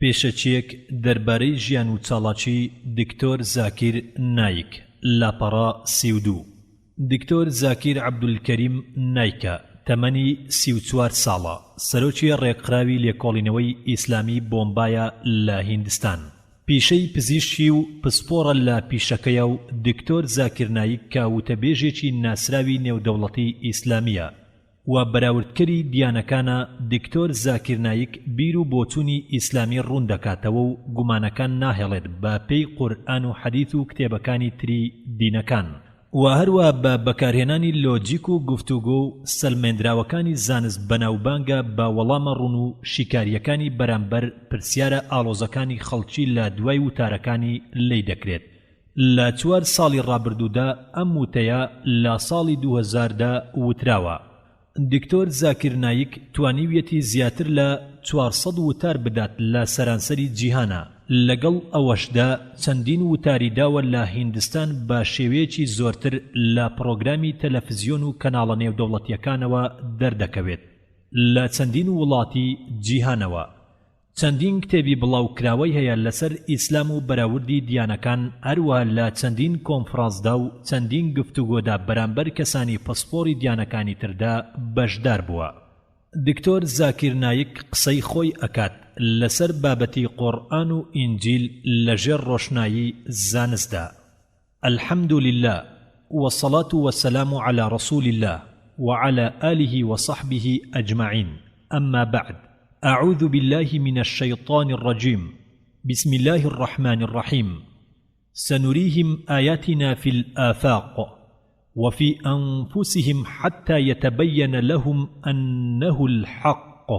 پێشەکییەک دەربارەی ژیان و چاڵاکی دکتۆر زاکیر نایک، لاپەڕە 32. دکتۆر زاکیر عەبدولکەریم نایکە، تەمەنی 34 ساڵە، سەرۆکی ڕێکخراوی لێکۆڵینەوەی ئیسلامی بۆمبایە لە هیندستان. پیشەی پزیشکی و پسپۆڕە لە پیشەکەیا و دکتۆر زاکیر نایک کە وتەبێژێکی ناسراوی نێودەوڵەتی ئیسلامییە، و بەراوردکەری دیانەکانە، دکتۆر زاکیر نایک بیر و بۆچوونی ئیسلامی ڕوون دەکاتەوە و گومانەکان ناهێڵێت بە پێی قورئان و حەدیث و کتێبەکانی تری دینەکان و هەروەها بە بەکارهێنانی لۆجیک و گفتوگۆ و سەلمێندراوەکانی زانست بەناوبانگە بە وەڵامە ڕوون و شیکارییەکانی بەرامبەر پرسیارە ئاڵۆزەکانی خەڵکی لە دوای وتارەکانی لێی دەکرێت لە چوار ساڵی ڕابردوودا ئەم وتەیە لە ساڵی 2000 دا وتراوە. دکتۆر زاکیر نایک توانیویەتی زیاتر لە 400 وتار بدات لە سەرانسەری جیهانا، لەگەڵ ئەوەشدا چەندین وتاری داوە لە هیندستان بە شێوەیەکی زۆرتر لە پڕۆگرامی تەلەفزیۆن و کەناڵە نێودەوڵەتیەکانەوە دەردەکەوێت لە چەندین وڵاتی جیهانەوە. چەندین کتێبی بڵاو کراوەی هەیە لەسەر ئیسلام و بەراوردی دیانەکان هەروەها لە چەندین کۆنفرانسدا و چەندین گفتوگۆدا بەرامبەر کەسانی پسپۆڕی دیانەکانی تردا بەشدار بووە. دکتۆر زاکیر نایک قسەی خۆی ئەکات لەسەر بابەتی قورئان و ئینجیل لەژێر ڕۆشنایی زانستدا. الحمد للە والصلاة والسلام علی رسول اللە وعلی آله وصحبه اجمعین اما بعد اعوذ باللە من الشیطان الرجیم بسم اللە الرحمن الرحیم سنریهم آیاتنا فی الآفاق وفی انفسهم حتی یتبین لهم انه الحق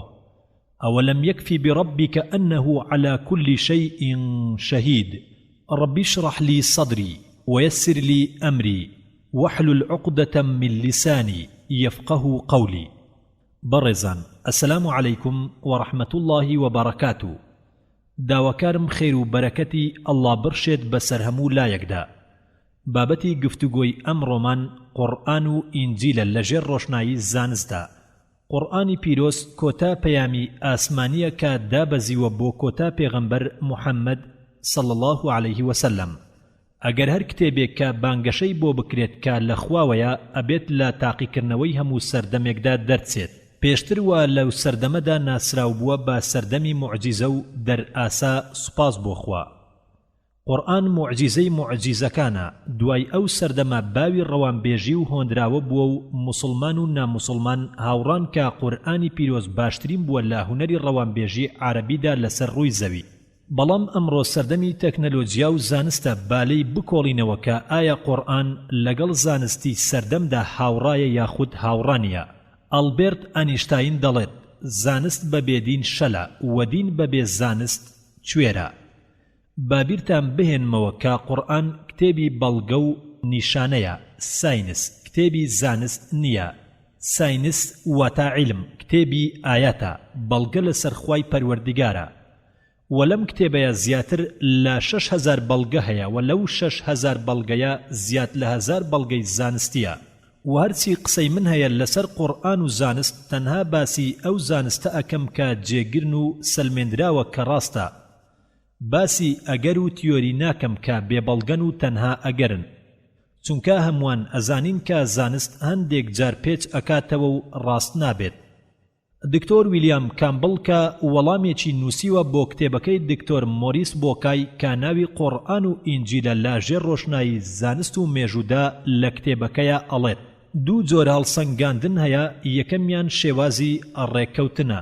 اولم یکف بربک انه علی کل شیء شهید رب اشرح لی صدری ویسر لی امری واحلل عقدە من لسانی یفقهوا قولی بەڕێزان السلام علیکم ورحمە اللە وبرکاته داواکارم خێرو بەرەکەتی اللە بڕشێت بەسەر هەموو لایەکدا بابەتی گفتوگۆی ئەمڕۆمان قورئان و ئینجیلە لەژێر ڕۆشنایی زانستدا قورئانی پیرۆز کۆتا پەیامی ئاسمانیە کە دابەزیوە بۆ کۆتا پێغەمبەر محمد صلی اللە علیه وسلم ئەگەر هەر کتێبێک کە بانگەشەی بۆ بکرێت کە لە خواوەیە ئەبێت لە تاقیکردنەوەی هەموو سەردەمێکدا دەرچێت پێشتر وا لەو سەردەمەدا ناسراو بووە بە سەردەمی موعجیزە و دەرئاسا سوپاس بۆ خوا قورئان موعجیزەی موعجیزەکانە، دوای ئەو سەردەمە باوی ڕەوانبێژی و هۆنراوە بووە و موسڵمان و ناموسڵمان هاوڕان کە قورئانی پیرۆز باشترین بووە لە هونەری ڕەوانبێژی عارەبیدا لەسەر ڕووی زەوی. بەڵام ئەمڕۆ سەردەمی تەکنەلۆجیا و زانستە با لێی بکۆڵینەوە کە ئایا قورئان لەگەڵ زانستی سەردەمدا هاوڕایە یاخود هاوڕا نییە؟ ئەڵبێرت ئەنیشتاین دەڵێت، زانست بە بێ دین شەلە وە دین بە بێ زانست کوێرە. با بیرتان بهێنمەوە کە قورئان کتێبی بەڵگە و نیشانەیە، ساینس کتێبی زانست نییە، ساینس واتا عیلم کتێبی ئایاتە، بەڵگە لەسەر خوای پەروەردگارە، وە لەم کتێبەیا زیاتر لە 6000 بەڵگە هەیە وە لەو 6000 بەڵگەیە زیاد لە هەزار بەڵگەی زانستیە، وە هەرچی قسەی من هەیە لەسەر قورئان و زانست تەنها باسی ئەو زانستە ئەکەم کە جێگرن و سەلمێندراوە کە ڕاستە، باسی ئەگەر و تیۆری ناکەم کە بێ بەڵگەن و تەنها ئەگەرن. چونکا هەمووان ئەزانین کە زانست هەندێک جار پێچ ئەکاتەوە و ڕاست نابێت. دکتۆر ویلیام کامبڵ کە وەڵامێکی نووسیوە بۆ کتێبەکەی دکتۆر مۆریس بۆکای کە ناوی قۆڕئان و ئینجیلە لە ژێر ڕۆشنایی زانست و مێژوودا لە کتێبەکەیا ئەڵێت دوو جۆر هەڵسەنگاندن هەیە یەکەمیان شێوازی ڕێککەوتنە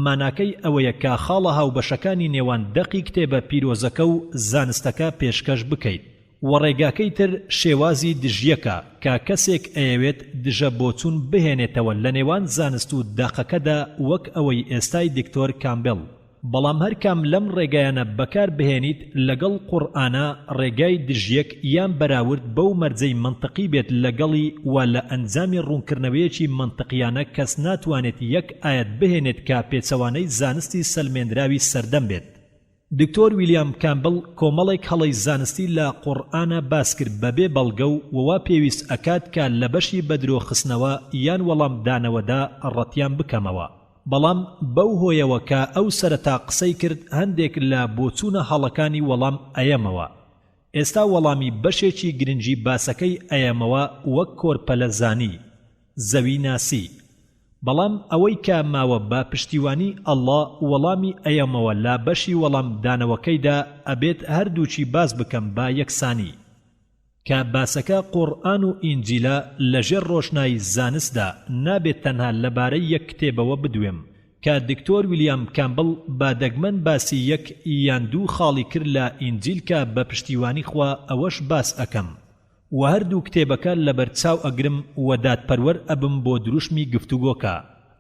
ماناکەی ئەوەیە کە خاڵە هاوبەشەکانی نێوان دەقی کتێبە پیرۆزەکە و زانستەکە پێشکەش بکەیت. وە ڕێگاکەی تر شێوازی دژیەکە کە کەسێک ئەیەوێت دژە بۆچوون بهێنێتەوە لە نێوان زانست و دەقەکەدا وەک ئەوەی ئێستای دکتۆر کامبێڵ بەڵام هەرکام لەم ڕێگایانە بەکار بهێنیت لەگەڵ قورئانا ڕێگای دژیەک یان بەراورد بەو مەرجەی مەنتقی بێت لەگەڵی وە لە ئەنجامی ڕوونکردنەوەیەکی مەنتقیانە کەس ناتوانێت یەک ئایەت بهێنێت کە پێچەوانەی زانستی سەلمێنراوی سەردەم بێت. دکتۆر ویلیام کامبڵ کۆمەڵێک هەڵەی زانستی لە قورئانا باس کرد بەبێ بەڵگە و وە وا پێویست ئەکات کە لە بەشی بەدرۆ خستنەوە یان وەڵام دانەوەدا ڕەتیان بکەمەوە. بەڵام بەو هۆیەوە کە ئەو سەرەتا قسەی کرد هەندێک لە بۆچوونە هەڵەکانی وەڵام ئەیەمەوە. ئێستا وەڵامی بەشێکی گرنگی باسەکەی ئەیەمەوە وەک کۆرپەلە زانی، زەوی ناسی. بەڵام ئەوەی کە ماوە بە پشتیوانی اللە وەڵامی ئەیەمەوە لە بەشی وەڵام دانەوەکەیدا ئەبێت هەردووکی باس بکەم بە یەکسانی. کە باسەکە قوڕئان و ئینجیلە لە ژێر ڕۆشنایی زانستدا نابێت تەنها لە بارەی یەک کتێبەوە بدوێم کە دکتۆر ویلیام کامبڵ بە دەگمەن باسی یەک یان دوو خاڵی کرد لە ئینجیل کە بە پشتیوانی خوا ئەوەش باس ئەکەم وە هەردوو کتێبەکە لەبەر چاو ئەگرم وە دادپەروەر ئەبم بۆ دروشمی گفتوگۆکە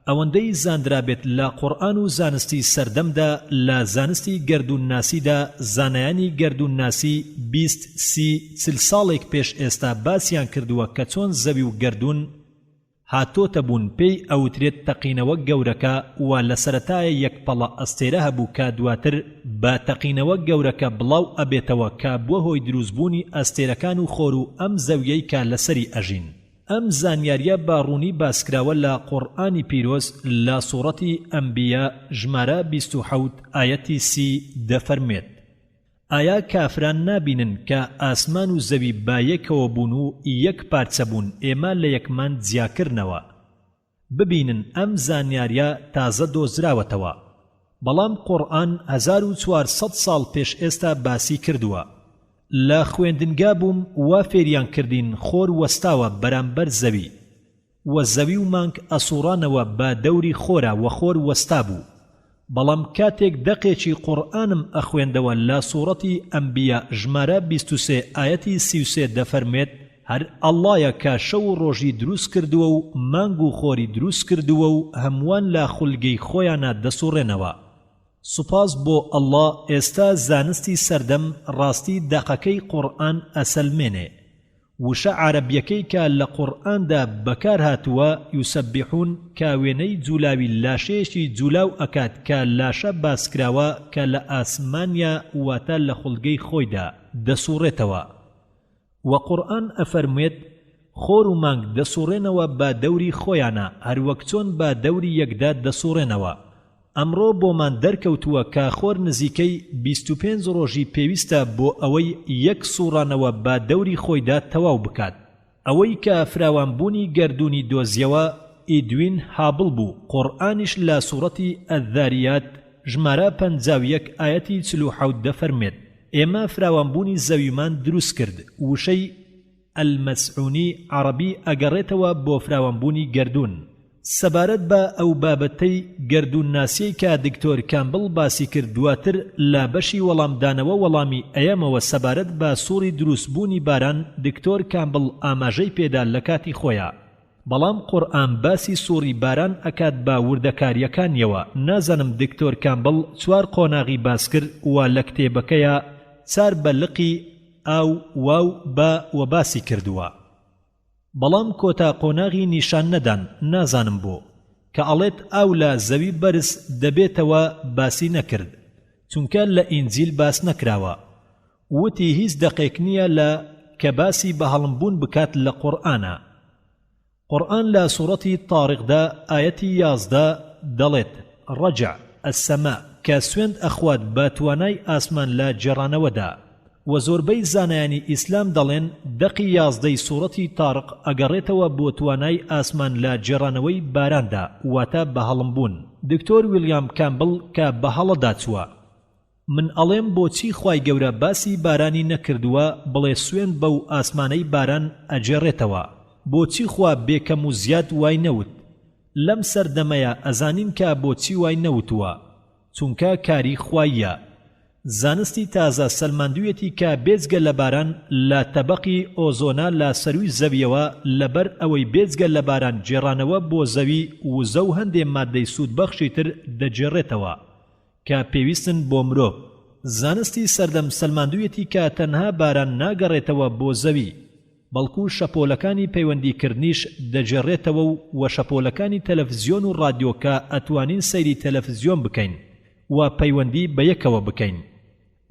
ئەوەندەی زاندرابێت لە قورئان و زانستی سەردەمدا لە زانستی گەردوونناسیدا زانایانی گەردوونناسی 20 30 40 ساڵێک پێش ئێستا باسیان کردووە کە چۆن زەوی و گەردوون هاتۆتە بوون پێی ئەوترێت تەقینەوە گەورەکە وە لە سەرەتایە یەک پەڵە ئەستێرە هەبوو کە دواتر بە تەقینەوە گەورەکە بڵاو ئەبێتەوە کە بوە هۆی دروست بوونی ئەستێرەکان و خۆر و ئەم زەویەی کە لەسەری ئەژین. ئەم زانیاریە بە ڕوونی باسکراوە لە قوڕئانی پیرۆز لە سوڕەتی ئەنبیا ژمارە 27 ئایەتی 30 دەفەرموێت، ئایا کافران نابینن کە ئاسمان و زەوی بە یەکەوە بوون و یەک پارچە بوون ئێمە لە یەکمان جیاکردنەوە؟ ببینن ئەم زانیاریە تازە دۆزراوەتەوە بەڵام قوڕئان 1400 ساڵ پێش ئێستا باسی کردووە. لە خوێندنگا بووم وا فێریان کردین خۆر وەستاوە بەرامبەر زەوی وە زەوی و مانگ ئەسوڕانەوە بە دەوری خۆرا وە خۆر وەستابوو بەڵام کاتێک دەقێکی قوڕئانم ئەخوێندەوە لە سوڕەتی ئەنبیا ژمارە 23 ئایەتی 33 دەفەرموێت هەر اللە یە کە شەو و ڕۆژی دروست کردووە و مانگ و خۆری دروست کردووە و هەمووان لە خولگەی خۆیانا دەسوڕێنەوە سوپاس بۆ اللە ئێستا زانستی سەردەم ڕاستی دەقەکەی قوڕئان ئەسەلمێنێ وشە عارەبیەکەی کە لە قوڕئاندا بەکار هاتووە یسبحون کە وێنەی جولاوی لاشەیەکی جولاو ئەکات کە لاشە باسکراوە کە لە ئاسمانیا واتە لە خوڵگەی خۆیدا دەسوڕێتەوە وە قورئان ئەفەرموێت، خۆر و مانگ دەسوڕێنەوە بە دەوری خۆیانا هەروەک چۆن بە دەوری یەکدا دەسوڕێنەوە. ئەمڕۆ بۆمان دەرکەوتووە کە خۆر نزیکەی 25 ڕۆژی پێویستە بۆ ئەوەی یەک سوڕانەوە بە دەوری خۆیدا تەواو بکات. ئەوەی کە فراوانبوونی گەردوونی دۆزیەوە ئیدوین هابڵ بوو، قورئانیش لە سوڕەتی الذاریات ژمارە 51 ئایەتی 47 دەفەرموێت، ئێمە فراوانبوونی زەویمان دروست کرد، وشەی، المسعونی، عەڕەبی ئەگەڕێتەوە بۆ فراوانبوونی گەردوون. سەبارەت بە ئەوبابەتەی گەردوونناسیەی کە دکتۆر کامبڵ باسی کرد دواتر لە بەشی وەڵامدانەوە وەڵامی ئەیەمەوە سەبارەت بە سوڕی دروستبوونی باران دکتۆر کامبڵ ئاماژەی پێدا لەکاتی خۆیا بەڵام قورئان باسی سوڕی باران ئەکات بە وردەکاریەکانیەوە نازانم دکتۆر کامبڵ چوار قۆناغی باسکرد وە لە کتێبەکەیا چار بە لقی ئاو واو با وە باسی کردوە بەڵام کۆتا قۆناغی نیشان نەدان نازانم بۆ کە ئەڵێت ئاو لە زەوی بەرز دەبێتەوە باسی نەکرد چونکە لە ئینجیل باس نەکراوە وتی هیچ دەقێک نیە لە کە باسی بەهەڵم بوون بکات لە قورئانا. قورئان لە سوڕەتی طارقدا ئایەتی 11 دەڵێت، رجع، السماء، کە سوێند ئەخوات بە توانای ئاسمان لە گێڕانەوەدا. وە زۆربەی زانایانی ئیسلام دەڵێن دەقی یازدەی سوڕەتی طارق ئەگەڕێتەوە بۆ توانای ئاسمان لە گێڕانەوەی باراندا واتە بەهەڵم بوون. دکتۆر ویڵیام کامبڵ کە بەهەڵەدا چووە. من ئەڵێم بۆچی خوای گەورە باسی بارانی نەکردووە بڵێ سوێند بەو ئاسمانەی باران ئەگێڕێتەوە بۆچی خوا بێ کەم و زیاد وای نەوت لەم سەردەمەیا ئەزانین کە بۆچی وای نەوتووە چونکە کاری خواییە زانستی تازە سەلماندویەتی کە بێجگە لە باران لە تەبەقی ئۆزۆنا لە سەروی زەویەوە لەبەر ئەوەی بێجگە لە باران گێڕانەوە بۆ زەوی وزە و هەندێ مادەی سوودبەخشی تر دەگێڕێتەوە کە پێویستن بۆ مرۆڤ. زانستی سەردەم سەلماندویەتی کە تەنها باران ناگەڕێتەوە بۆ زەوی، بەڵکو شەپۆلەکانی پەیوەندی کردنیش دەگێڕێتەوە و وە شەپۆلەکانی تەلەفزیۆن و ڕادیۆ کە ئەتوانین سەیری تەلەفزیۆن بکەین و پەیوەندی بە یەکەوە بکەین.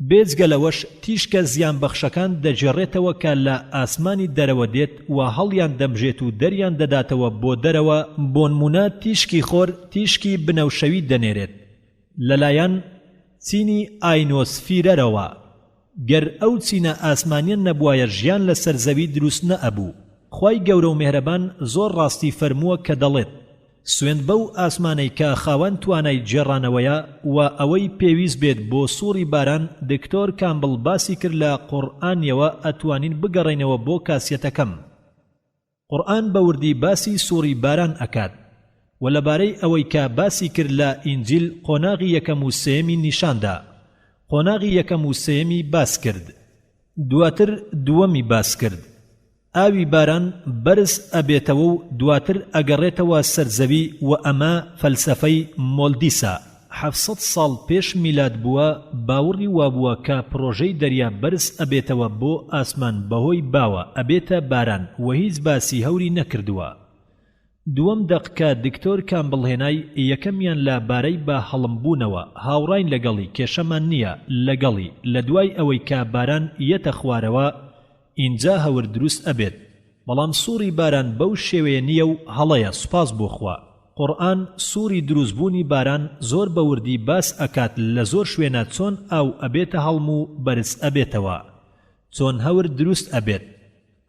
بێجگە لەوەش تیشکە زیانبەخشەکان دەگێڕێتەوە کە لە ئاسمانی دەرەوە دێت و هەڵیان دەمژێت و دەریان دەداتەوە بۆ دەرەوە، بۆنمونە تیشکی خۆر تیشکی بنەوشەوی دەنێرێت لەلایەن چینی ئاینۆسفیرەرەوە، گەر ئەو چینە ئاسمانیە نەبوایە ژیان لەسەر زەوی دروست نەئەبوو، خوای گەورەو مێهرەبان زۆر ڕاستی فەرمووە کە دەڵێت، سوێند بەو ئاسمانەی کە خاوەن توانای گێڕانەوەیە و ئەوەی پێویست بێت بۆ سوڕی باران دکتۆر کامبڵ باسی کرد لە قوڕئانیەوە ئەتوانین بگەڕێینەوە بۆ کاسیەتەکەم قوڕئان بە وردی باسی سوڕی باران ئەکات و لەبارەی ئەوەی کە باسی کرد لە ئینجیل قۆناغی یەکەم و سێیەمی نیشاندا قۆناغی یەکەم و سێیەمی باس کرد دواتر دووەمی باس کرد ئاوی باران بەرز ئەبێتەوە و دواتر ئەگەڕێتەوە سەر زەوی وە ئەمە فەلسەفەی مۆلدیسە 700 ساڵ پێش میلاد بووە باوڕی وابووە کە پڕۆژەی دەریا بەرز ئەبێتەوە بۆ ئاسمان بەهۆی باوە ئەبێتە باران وە هیچ باسی هەوری نەکردووە دووەم دەق کە دکتۆر کامبڵ هێنای یەکەمیان لە بارەی بە هەڵم بوونەوە هاوڕاین لەگەڵی کێشەمان نییە لەگەڵی لە دوای ئەوەی کە باران یەتە خوارەوە ئینجا هەور دروست ئەبێت بەڵام سوڕی باران بەو شێوەیە نییە و هەڵەیە سوپاس بۆ خوا قورئان سوڕی دروست بوونی باران زۆر بە وردی باس ئەکات لە زۆر شوێنا چۆن ئاو ئەبێتە هەڵم و بەرز ئەبێتەوە چۆن هەور دروست ئەبێت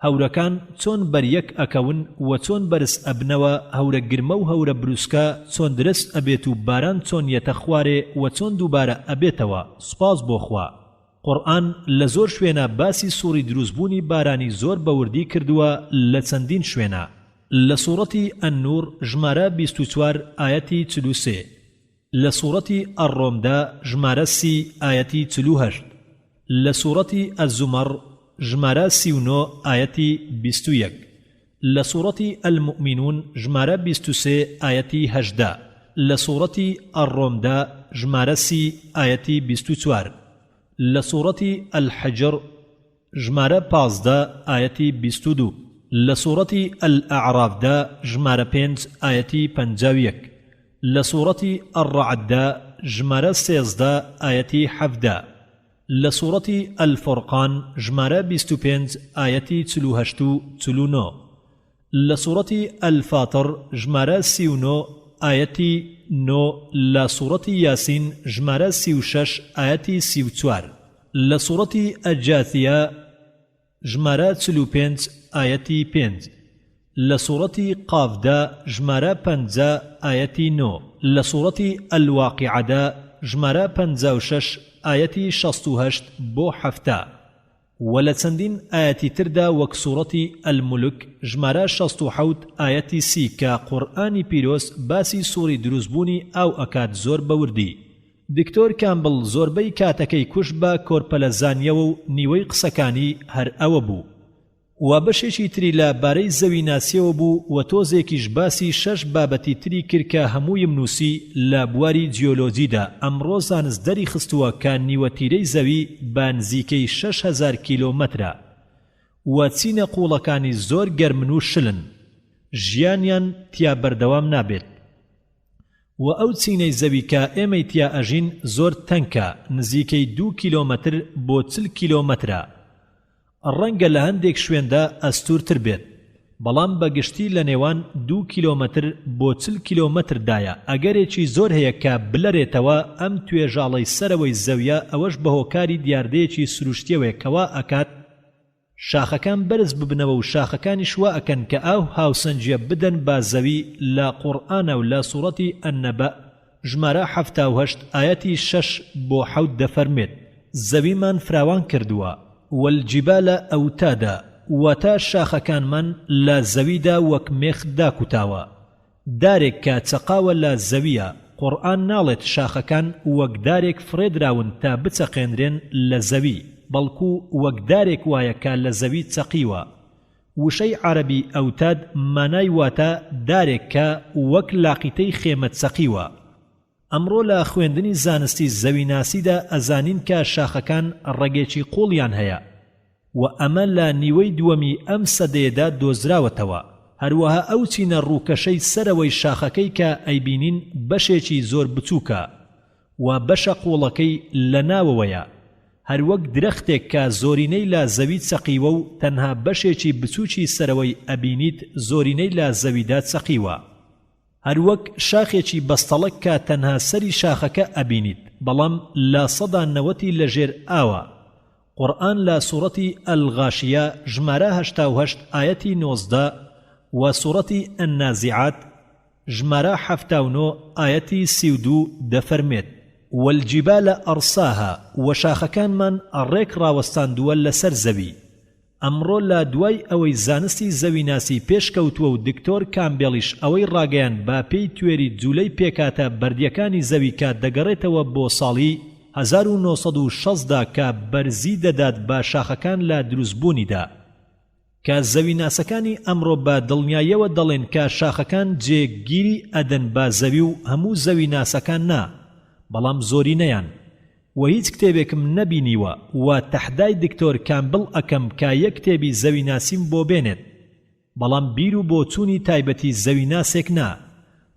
هەورەکان چۆن بەر یەک ئەکەون و چۆن بەرز ئەبنەوە هەورە گرمە و هەورە بروسکە چۆن درست ئەبێت و باران چۆن یەتە خوارێ و چۆن دووبارە ئەبێتەوە سوپاس بۆ خوا قورئان لە زۆر شوێنا باسی سوڕی دروست بوونی بارانی زۆر بە وردی کردووە لە چەندین شوێنا لە سوڕەتی النور ژمارە 24 ئایەتی 43 لە سوڕەتی الڕۆمدا ژمارە 30 ئایەتی 48 لە سوڕەتی الزمر ژمارە 39 ئایەتی 21 لە سوڕەتی المومینون ژمارە 23 ئایەتی 18 لە سوڕەتی الڕۆمدا ژمارە 30 ئایەتی 24 لە سوڕەتی الحجر ژمارە 15 ئایەتی 22 لە سوڕەتی الاعرافدا ژمارە پێنج ئایەتی 51 لە سوڕەتی الرعددا ژمارە 13 ئایەتی 17 لە سوڕەتی الفرقان ژمارە 25 ئایەتی 48 و 49 لە سوڕەتی الفاطر ژمارە 39 ئایەتی نۆ لە سوڕەتی یاسین ژمارە 36 ئایەتی 34 لە سوڕەتی الجاثیە ژمارە 45 ئایەتی پێنج لە سوڕەتی قافدا ژمارە 50 ئایەتی نۆ لە سوڕەتی الواقعەدا ژمارە 56 ئایەتی 68 بۆ 70 وە لە چەندین ئایەتی تردا وەک سوڕەتی الملک ژمارە 67 ئایەتی سی کە قورئانی پیرۆز باسی سوڕی دروست بوونی ئاو ئەکات زۆر بە وردی دکتۆر کامبڵ زۆربەی کاتەکەی کوشت بە کۆرپەلە زانیەوە و نیوەی قسەکانی هەر ئەوە بوو و بەشێکی تری لە بارەی زەوی ناسیەوە بوو و تۆزێکیش باسی شەش بابەتی تری کرد کە هەموویم نووسی لە بواری جیۆلۆجیدا ئەمڕۆ زانست دەری خستووە کە نیوە تیرەی زەوی بە نزیکەی 6000 کیلۆمەترە و چینە قووڵەکانی زۆر گەرمن و شلن ژیانیان تیا بەردەوام نابێت و ئەو چینەی زەوی کە ئێمەی تیا ئەژین زۆر تەنکە نزیکەی دوو کیلۆمەتر بۆ 40 کیلۆمەترە ڕەنگە لە هەندێک شوێندا ئەستوورتر بێت، بەڵام بە گشتی لە نێوان دوو کیلۆمەتر بۆ 40 کیلۆمەتردایە، ئەگەرێکی زۆر هەیە کە بلەرێتەوە ئەم توێژاڵەی سەرەوەی زەویە ئەوەش بەهۆکاری دیاردەیەکی سروشتیەوەیە کە وا ئەکات شاخەکان بەرز ببنەوە و شاخەکانیش وا ئەکەن کە ئه و هاوسەنگیە بدەن با زەوی لە قوڕئانا و لە سوڕەتی النبأ ژمارە 78 ئایەتی شەش بۆ حەوت دەفەرموێت، زەویمان فراوان کردووە، والجبال اوتادا، واتە شاخەکانمان لە زەویدا وەک مێخ داکوتاوە، دارێک کە چەقاوە لە زەوییە، قورئان ناڵێت شاخەکان وەک دارێک فڕێدراون تا بچەقێنرێن لە زەوی، بەڵکو وەک دارێک وایە کە لە زەوی چەقیوە. وشەی عەرەبی ئەوتاد مانای واتە دارێک کە وەک لاقیتەی خێمە چەقیوە. ئەمڕۆ لە خوێندنی زانستی زەویناسیدا ئەزانین کە شاخەکان ڕەگێکی قوڵیان هەیە و ئەمە لە نیوەی دووەمی ئەم سەدەیەدا دۆزراوەتەوە، هەروەها ئەو چینە ڕووکەشەی سەرەوەی شاخەکەی کە ئەیبینین بەشێکی زۆر بچووکە و بەشە قوڵەکەی لە ناوەوەیە. هەروەک درەختێک کە زۆرینەی لە زەوی چەقیوە و تەنها بەشێکی بچوکی سەرەوەی ئەبینیت زۆرینەی لە زەویدا چەقیوە. هەروەک شاخێکی بەستەڵەک کە تەنها سەری شاخەکە ئەبینیت بەڵام لە سەدا نەوەتی لە ژێر ئاوە. قورئان لە سوڕەتی الغاشیە ژمارە 88 ئایەتی 19 و سوڕەتی النازعات ژمارە 79 ئایەتی 32 دەفەرموێت، والجبال ارساها وە شاخەکانمان ڕێک ڕاوەستاندووە لەسەر زەوی. ئەمڕۆ لە دوای ئەوەی زانستی زەویناسی پێشکەوتووە و دکتۆر کامبێڵیش ئەوەی ڕاگەیاند بە پێی توێری جولەی پێکهاتە بەردیەکانی زەوی کە دەگەڕێتەوە بۆ ساڵی 1960 دا کە بەرزی دەدات بە شاخەکان لە دروستبوونیدا کە زەویناسەکانی ئەمڕۆ بە دڵنیاییەوە دەڵێن کە شاخەکان جێ گیری ئەدەن بە زەوی و هەموو زەویناسەکان نا بەڵام زۆرینەیان وە هیچ کتێبێکم نەبینیوە وە تەحدای دکتۆر کامبڵ ئەکەم کە یەک کتێبی زەویناسیم بۆ بێنێت بەڵام بیر و بۆچوونی تایبەتی زەویناسێک نا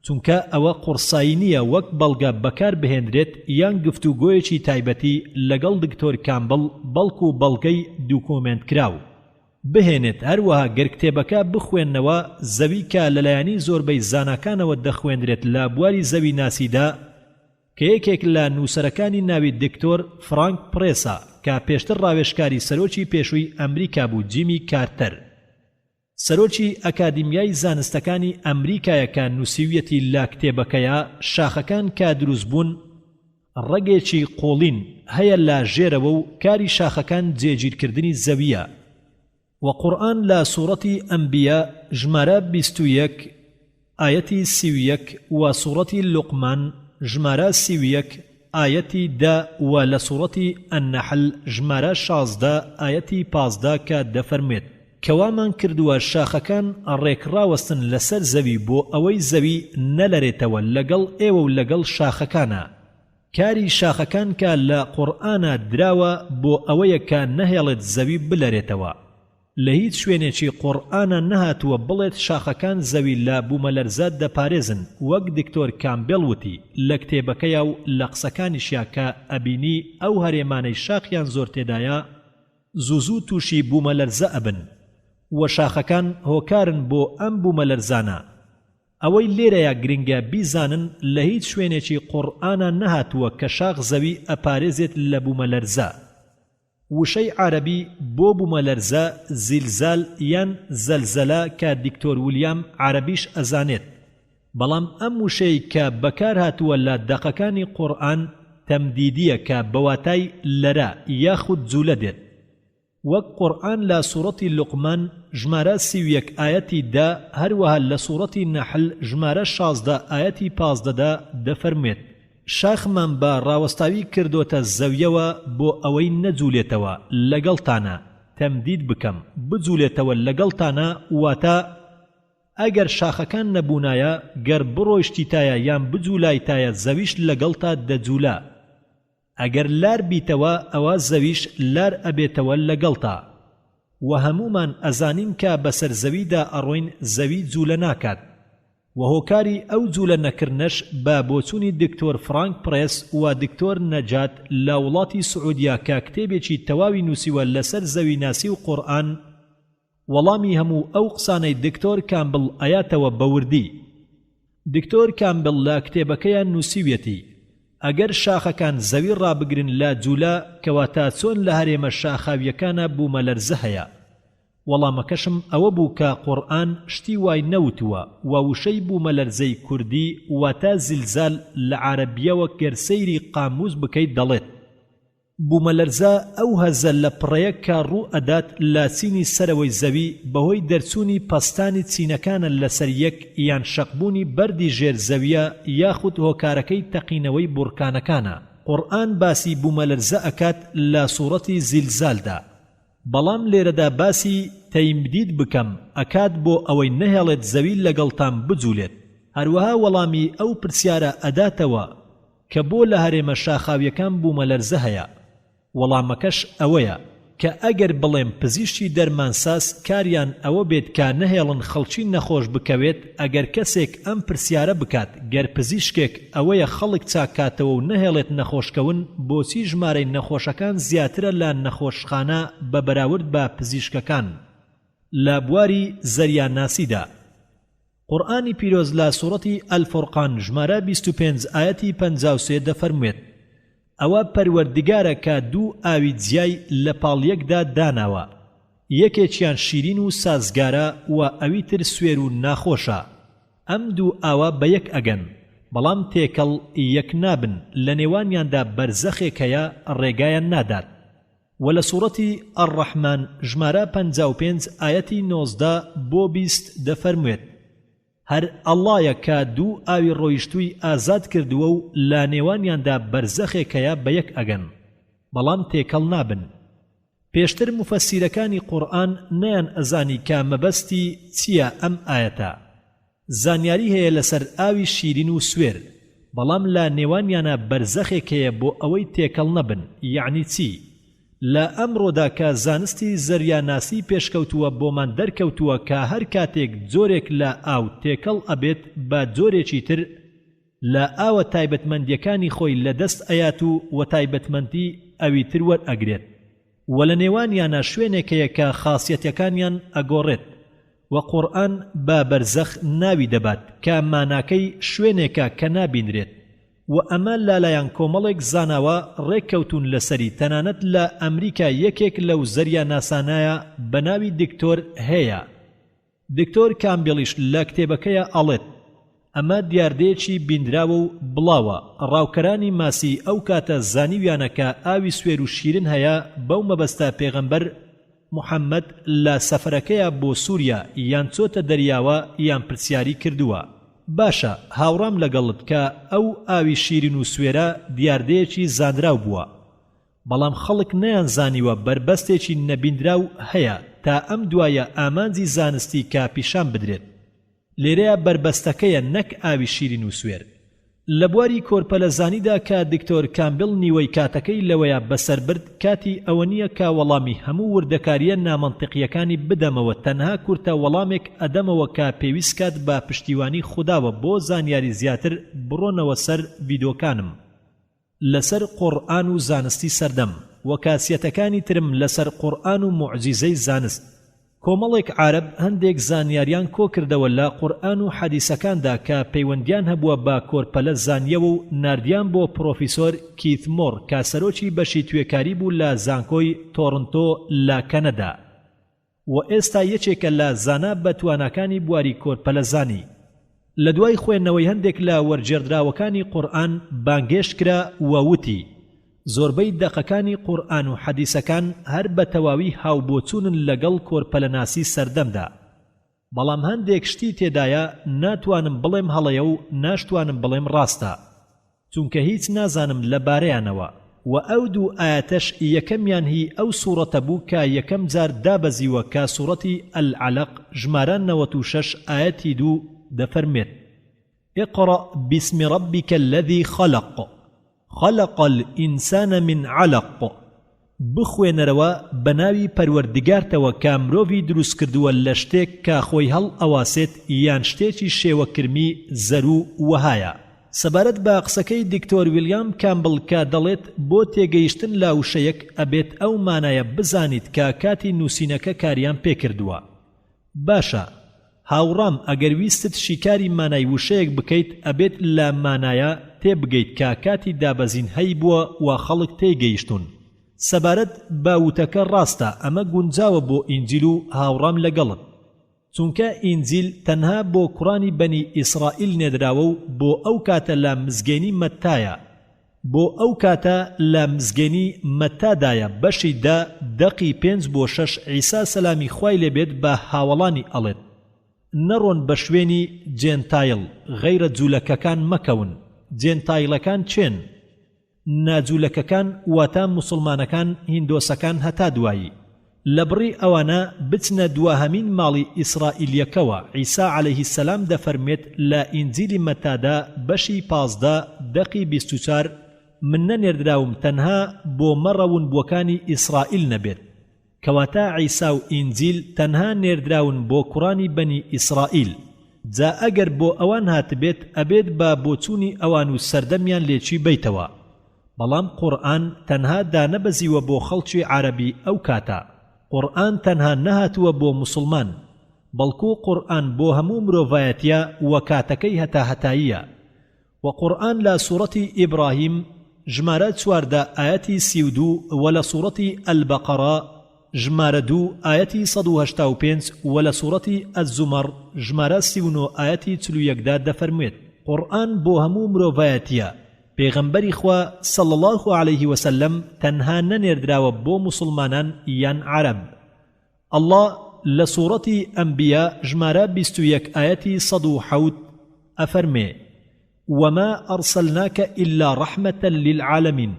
چونکە ئەوە قوڕسایی نیە وەک بەڵگە بەکار بهێنرێت یان گفتوگۆیەکی تایبەتی لەگەڵ دکتۆر کامبڵ بەڵکو بەڵگەی دوکۆمێنت کراو بهێنێت هەروەها گەر کتێبەکە بخوێننەوە زەوی کە لەلایەنی زۆربەی زاناکانەوە دەخوێنرێت لە بواری زەویناسیدا کە یەکێک لە نووسەرەکانی ناوی دکتۆر فرانک پرێسە کە پێشتر ڕاوێژکاری سەرۆکی پێشووی ئەمریکا بوو جیمی کارتەر سەرۆکی ئەکادیمیای زانستەکانی ئەمریکایە کە نووسیویەتی لە کتێبەکەیا شاخەکان کە دروست بوون ڕەگێکی قوڵین هەیە لە ژێرەوە و کاری شاخەکان جێگیرکردنی زەوییە وە قورئان لە سوڕەتی ئەنبیا ژمارە 21 ئایەتی 31 وە سوڕەتی لوقمان ژمارە 31 ئایەتی دە وە لە سوڕەتی النحل ژمارە 16 ئایەتی 15 کە دەفەرموێت، کە وامان کردووە شاخەکان ڕێک ڕاوەستن لەسەر زەوی بۆ ئەوەی زەوی نەلەرێتەوە لەگەڵ ئێوە و لەگەڵ شاخەکانا. کاری شاخەکان کە لە قورئانا دراوە بۆ ئەوەیە کە نەهێڵێت زەوی بلەرێتەوە. لە هیچ شوێنێکی قورئانا نەهاتووە بڵێت شاخەکان زەوی لە بومەلەرزە دەپارێزن وەک دکتۆر کامبێڵ وتی لە کتێبەکەیا و لە قسەکانیشیا کە ئەبینی ئەو هەرێمانەی شاخیان زۆر تێدایە زوو زوو توشی بومەلەرزە ئەبن وە شاخەکان هۆکارن بۆ ئەم بومەلەرزانە. ئەوەی لێرەیا گرنگە بیزانن لە هیچ شوێنێکی قوڕئانا نەهاتووە کە شاخ زەوی ئەپارێزێت لە بومەلەرزە. وشەی عارەبی بۆ بومەلەرزە زیلزال یان زەلزەلە کە دکتۆر ولیام عارەبیش ئەزانێت. بەڵام ئەم وشەی کە بەکار هاتووە لە دەقەکانی قوڕئان تەمدیدیە کە بەواتای لەرە یاخود جولە دێت. وەک قورئان لە سوڕەتی لوقمان ژمارە 31 ئایەتی دە هەروەها لە سوڕەتی نەحل ژمارە 16 ئایەتی 15 دا دەفەرموێت، شاخمان بە ڕاوەستاوی کردۆتە زەویەوە بۆ ئەوەی نەجولێتەوە لەگەڵتانا، تەمدید بکەم، بجولێتەوە لەگەڵتانا واتە، ئەگەر شاخەکان نەبوونایە گەر بڕۆیشتیتایە یان بجولایتایە زەویش لەگەڵتا دەجولا. ئەگەر لار بیتەوە ئەوا زەویش لار ئەبێتەوە لەگەڵتا. وە هەموومان ئەزانین کە بەسەر زەویدا ئەڕۆین زەوی جولە ناکات. وە هۆکاری ئەو جولە نەکردنەش بە بۆچونی دکتۆر فرانک پرێس و دکتۆر نەجات لە وڵاتی سعودیە کە کتێبێکی تەواوی نوسیوە لەسەر زەویناسی و قورئان وەڵامی هەموو ئەو قسانەی دکتۆر کامبڵ ئەیاتەوە بە وردی. دکتۆر کامبڵ لە کتێبەکەیا نووسیویەتی، ئەگەر شاخەکان زەوی ڕابگرن لە جولە کەواتە چۆن لە هەرێمە شاخاویەکانا بوومەلەرزە هەیە؟ وەڵامەکەشم ئەوە بوو کە قورئان شتی وای نەوتووە و وشەی بوومەلەرزەی کوردی واتە زلزال لە عارەبیەوە گەر سەیری قاموس بکەیت دەڵێت، بومەلەرزە ئەو هەزە لە پڕەیە کە ڕوو ئەدات لە چینی سەرەوەی زەوی بەهۆی دەرچوونی پەستانی چینەکانە لەسەر یەک یان شەقبوونی بەردی ژێر زەویە یاخود هۆکارەکەی تەقینەوەی بوڕکانەکانە. قورئان باسی بومەلەرزە ئەکات لە سوڕەتی زیلزالدا بەڵام لێرەدا باسی تەیمدید بکەم ئەکات بۆ ئەوەی نەهێڵێت زەوی لەگەڵتان بجولێت هەروەها وەڵامی ئەو پرسیارە ئەداتەوە کە بۆ لە هەرێمە شاخاویەکان بومەلەرزە هەیە؟ وەڵامەکەش ئەوەیە. کە ئەگەر بڵێم پزیشکی دەرمانساز کاریان ئەوە بێت کە نەهێڵن خەڵکی نەخۆش بکەوێت ئەگەر کەسێک ئەم پرسیارە بکات گەر پزیشکێک ئەوەیە خەڵک چاککاتەوە و نەهێڵێت نەخۆشکەون بۆچی ژمارەی نەخۆشەکان زیاترە لە نەخۆشخانە بە بەراورد بە پزیشکەکان لە بواری زەریاناسیدا؟ قورئانی پیرۆز لە سوڕەتی الفرقان ژمارە 25 ئایەتی 53 دەفەرموێت، ئەوە پەروەردگارە کە دوو ئاوی جیای لە پاڵ یەکدا داناوە، یەکێکیان شیرین و سازگارە و ئەوی تر سوێر و ناخۆشە، ئەم دوو ئاوە بە یەک ئەگەن، بەڵام تێکەڵ یەک نابن، لە نێوانیاندا بەرزەخێک هەیە ڕێگایان نادات. وە لە سوڕەتی، الرحمن، ژمارە 55 ئایەتی 19 بۆ 20 دەفەرموێت، هەر اللە یە کە دوو ئاوی ڕۆیشتووی ئازاد کردووە و لە نێوانیاندا بەرزەخێک هەیە بە یەک ئەگەن بەڵام تێکەڵ نابن. پێشتر موفەسیرەکانی قورئان نەیان ئەزانی کە مەبەستی چیە ئەم ئایەتە. زانیاری هەیە لەسەر ئاوی شیرین و سوێر بەڵام لە نێوانیانا بەرزەخێک هەیە بۆ ئەوەی تێکەڵ نەبن یەعنی چی؟ لە ئەمڕۆدا کە زانستی زەریاناسی پێشکەوتووە بۆمان دەرکەوتووە کە هەر کاتێک جۆرێک لە ئاو تێکەڵ ئەبێت بە جۆرێکی تر لە ئاوە تایبەتمەندیەکانی خۆی لە دەست ئەیات و وە تایبەتمەندی ئەوی تر وەرئەگرێت وە لە نێوانیانا شوێنێک هەیە کە خاسیەتەکانیان ئەگۆڕێت وە قورئان بە بەرزەخ ناوی دەبات کە ماناکەی شوێنێکە کە نابینرێت وە ئەمە لالایان کۆمەڵێک زاناوە ڕێککەوتوون لەسەری تەنانەت لە ئەمریکا یەکێک لەو زەریا ناسانایە بەناوی دکتۆر هەیە دکتۆر کامبیڵیش لە کتێبەکەیا ئەڵێت ئەمە دیاردەیەکی بیندراوە و بڵاوە، ڕاوکەرانی ماسی ئەو کاتە زانیویانە کە ئاوی سوێر و شیرن هەیە بەو مەبەستە پێغەمبەر محمد لە سەفەرەکەیا بۆ سوریا یان چۆتە دەریاوە یان پرسیاری کردووە. باشە هاوڕام لەگەڵت کە ئەو ئاوی شیرین و سوێرە دیاردەیەکی زانراو بووە بەڵام خەڵک نەیانزانیوە بەربەستێکی نەبیندراو هەیە تا ئەم دوایە ئامانجی زانستی کە پیشان بدرێت لێرەیا بەربەستەکەیە نەک ئاوی شیرین و سوێر. لە بواری کۆرپەلەزانیدا کە دکتۆر کامبل نیوەی کاتەکەی لەوەیا بەسەر برد کاتی ئەوە نییە کە وەڵامی هەموو وردەکارییە نامەنتیقییەکانی بدەمەوە تەنها کورتە وەڵامێک ئەدەمەوە کە پێویست کات بە پشتیوانی خوداوە بۆ زانیاری زیاتر بڕۆنەوە سەر ڤیدۆکانم. لەسەر قوڕئان و زانستی سەردەم، وە کاسیەتەکانی ترم لەسەر قوڕئان و موعجیزەی زانست. کۆمەڵێک عارەب هەندێک زانیاریان کۆکردەوە لە قورئان و حەدیسەکاندا کە پەیوەندیان هەبووە بە کۆرپەلە زانیەوە و ناردیان بۆ پڕۆفیسۆر کیث مۆڕ کە سەرۆکی بەشی توێکاری بوو لە زانکۆی تۆڕنتۆ لە کەنەدا. و ئێستا یەکێکە لە زانا بەتواناکانی بواری کۆرپەلەزانی. لە دوای خوێندنەوەی هەندێک لە وەرگێڕدراوەکانی قورئان بانگهێشت کرا و وتی، زۆربەی دەقەکانی قورئان و حەدیسەکان هەر بە تەواوی هاوبۆچوونن لەگەڵ کۆرپەلەناسی سەردەمدا. بەڵام هەندێک شتی تێدایە ناتوانم بڵێم هەڵەیە و ناشتوانم بڵێم ڕاستە چونکە هیچ نازانم لە بارەیانەوە وە ئەو دوو ئایەتەش یەکەمیان هی ئەو سوڕەتە بوو کە یەکەم جار دابەزیوە کە سوڕەتی العلق ژمارە 96 ئایەتی دوو دەفەرموێت اقرأ باسم ربک الذی خلق خلق الانسان من علق، بخوێنەرەوە بەناوی پەروەردگارتەوە کە مرۆڤی دروستکردووە لە شتێک کە خۆی هەڵئەواسێت یان شتێکی شێوە کرمی زەروو وەهایە. سەبارەت بە قسەکەی دکتۆر ویلیام کامبڵ کە دەڵێت بۆ تێگەیشتن لە وشەیەک ئەبێت ئەو مانایە بزانیت کە کاتی نووسینەکە کاریان پێکردووە باشە هاوڕام ئەگەر ویستت شیکاری مانای وشەیەک بکەیت ئەبێت لە مانایە تێبگەیت کە کاتی دابەزین هەیبووە و خەڵک تێیگەیشتوون سەبارەت بە وتەکە ڕاستە ئەمە گونجاوە بۆ ئینجیل و هاوڕام لەگەڵت چونکە ئینجیل تەنها بۆ کوڕانی بەنی ئیسڕائیل نێدراوە و بۆ ئەو کاتە لە مزگێنی مەتتایە بۆ ئەو کاتە لە مزگێنی مەتا دایە بەشی دە دەقی پێنج بۆ شەش عیسا سەلامی خوای لێ بێت بە هاوەڵانی ئەڵێت نەڕۆن بە شوێنی جێنتایڵ غەیرە جولەکەکان مەکەون جێنتایڵەکان کێن ناجولەکەکان واتا موسڵمانەکان هیندۆسەکان هەتا دوایی لە بڕی ئەوانە بچنە دواهەمین ماڵی ئیسرائیلیەکەوە، عیسا علیه السلام دەفەرموێت لە ئینجیلی مەتادا بەشی 15 دەقی 24 من نەنێردراوم تەنها بۆ مەڕە ونبووەکانی ئیسرائیل نەبێت. کەواتە عیسا و ئینجیل تەنها نێردراون بۆ کوڕانی بەنی ئیسرائیل، جا ئەگەر بۆ ئەوان هاتبێت ئەبێت بە بۆچوونی ئەوان و سەردەمیان لێکی بەیتەوە، بەڵام قورئان تەنها دانەبەزیوە بۆ خەڵکی عەرەبی ئەو کاتە، قورئان تەنها نەهاتووە بۆ موسڵمان، بەڵکو قورئان بۆ هەموو مرۆڤایەتیە وە کاتەکەی هەتاهەتاییە، وە قورئان لە سوڕەتی ئیبڕاهیم ژمارە 14 ئایەتی 32 وە لە سوڕەتی البقرە ژمارە دوو ئایەتی 185 وە لە سوڕەتی الزمر ژمارە 39 ئایەتی 41 دا دەفەرموێت قورئان بۆ هەموو مرۆڤایەتیە پێغەمبەری خوا صلی اللە علیه وسلم تەنها نەنێردراوە بۆ موسڵمانان یان عەرەب اللە لە سوڕەتی ئەنبیا ژمارە 21 ئایەتی 107 ئەفەرمێ، وما ارسلناک الا رحمە للعالمین،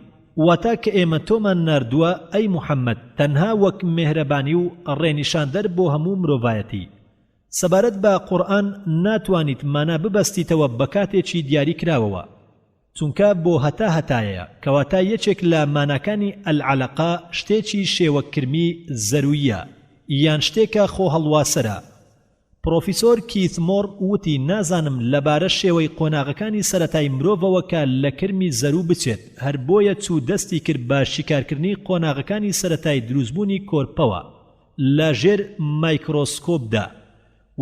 واتە کە ئێمە تۆمان ناردووە ئەی محمد تەنها وەک مێهرەبانی و ڕێنیشاندەر بۆ هەموو مرۆڤایەتی. سەبارەت بە قورئان ناتوانیت مانا ببەستیتەوە بە کاتێکی دیاری کراوەوە، چونکە بۆ هەتا هەتایەیە، کەواتە یەکێک لە ماناکانی العلقە شتێکی شێوە کرمی زەروویە، یان شتێکە خۆهەڵواسەرە. پڕۆفیسۆر کیث مۆر وتی نازانم لەبارە شێوەی قۆناغەکانی سەرەتای مرۆڤەوە کە لە کرمی زەروو بچێت، هەر بۆیە چوو دەستی کرد بە شیکارکردنی قۆناغەکانی سەرەتای دروستبوونی کۆرپەوە لە ژێر مایکرۆسکۆپدا.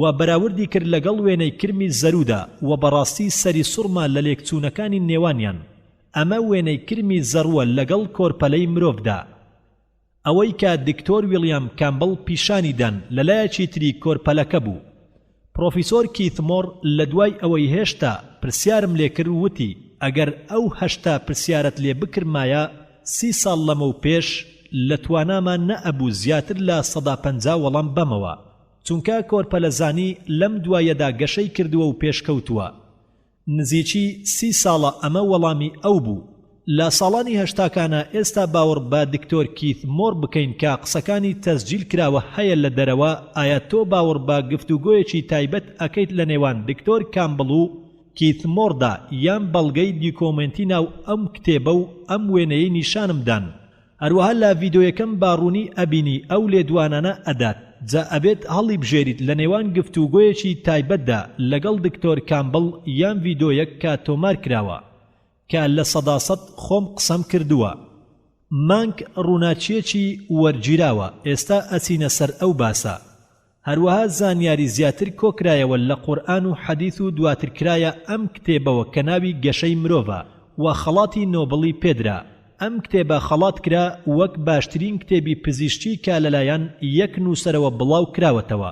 و بەراوردی کرد لەگەڵ وێنەی کرمی زەروودا و بەڕاستی سەری سوڕما لە لێکچوونەکانی نێوانیان، ئەمە وێنەی کرمی زەڕووە لەگەڵ کۆرپەلەی مرۆڤدا. ئەوەی کە دکتۆر ویڵیام کامبڵ پیشانی دان لەلایەکی تری کۆرپەلەکە بوو. پڕۆفیسۆر کیث مۆر لە دوای ئەوەی هێشتا پرسیارم لێکرد وتی ئەگەر ئەو 80 پرسیارەت لێ بکردمایە سی ساڵ لەمەو پێش لە تواناما نەئەبوو زیاتر لە 50% وەڵام بەمەوە. چونکە کۆرپەلەزانی لەم دوایەدا گەشەی کردووە و پێشکەوتووە. نزیکی سی ساڵە ئەمە وەڵامی ئەو بوو. لە ساڵانی هەشتاکانا ئێستا باوەڕ بە دکتۆر کیث مۆر بکەین کە قسەکانی تەسجیل کراوە هەیە لە دەرەوە ئایا تۆ باوەڕ بە گفتوگۆیەکی تایبەت ئەکەیت لە نێوان دکتۆر کامبڵ و کیث مۆردا یان بەڵگەی دیکۆمێنتی ناو ئەم کتێبە و ئەم وێنەیەی نیشانم دان هەروەها لە ڤیدۆیەکەم بە ڕوونی ئەبینی ئەو لێدوانانە ئەدات جا ئەبێت هەڵیبژێریت لە نێوان گفتوگۆیەکی تایبەتدا لەگەڵ دکتۆر کامبڵ یان ڤیدۆیەک کە تۆمار کراوە کە 100% خۆم قسەم کردووە. مانگ ڕووناکیەکی وەرگیراوە ئێستا ئەچینە سەر ئەو باسە. هەروەها زانیاری زیاتر کۆکرایەوە لە قورئان و حەدیث و دواتر کرایە ئەم کتێبەوە کە ناوی گەشەی مرۆڤە و خەڵاتی نۆبڵی پێدرا. ئەم کتێبە خەڵات کرا وەک باشترین کتێبی پزیشکی کە لەلایەن یەک نووسەرەوە بڵاو کراوەتەوە.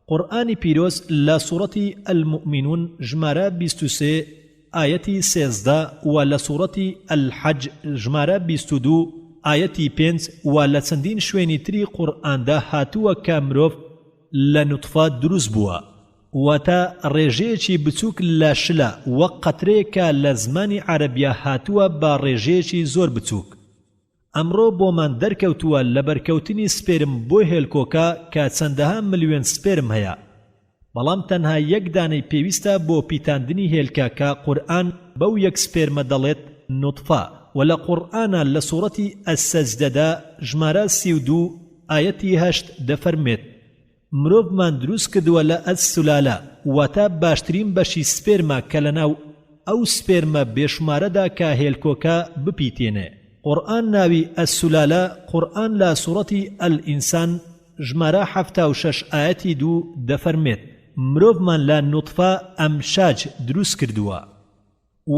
قورئانی پیرۆز لە سوڕەتی المومینون ژمارە 23 ئایەتی 13 و لە سوڕەتی الحج ژمارە 22 ئایەتی پێنج و لە چەندین شوێنی تری قورئاندا هاتووە کە مرۆڤ لە نوتفە دروست بووە واتە ڕێژەیەکی بچووک لە شلە وەک قەترەیەک کە لە زمانی عەرەبیا هاتووە بە ڕێژەیەکی زۆر بچووک. ئەمڕۆ بۆمان دەرکەوتووە لە بەرکەوتنی سپێرم بۆ هێلکۆکە کە چەندەها ملیۆن سپێرم هەیە بەڵام تەنها یەک دانەی پێویستە بۆ پیتاندنی هێلکە کە قورئان بەو یەک سپێرمە دەڵێت نوتفە وە لە قورئانا لە سوڕەتی السجدە دا ژمارە 32 ئایەتی هەشت دەفەرموێت مرۆڤمان دروست کردووە لە السلالە واتە باشترین بەشی سپێرمە کە لەناو ئەو سپێرمە بێشومارەدا کە هێلکۆکە بپیتێنێ قورئان ناوی السلالە قورئان لە سوڕەتی الانسان ژمارە 76 ئایەتی دوو دەفەرموێت مرۆڤمان لە نوتفە ئەمشاج دروست کردووە.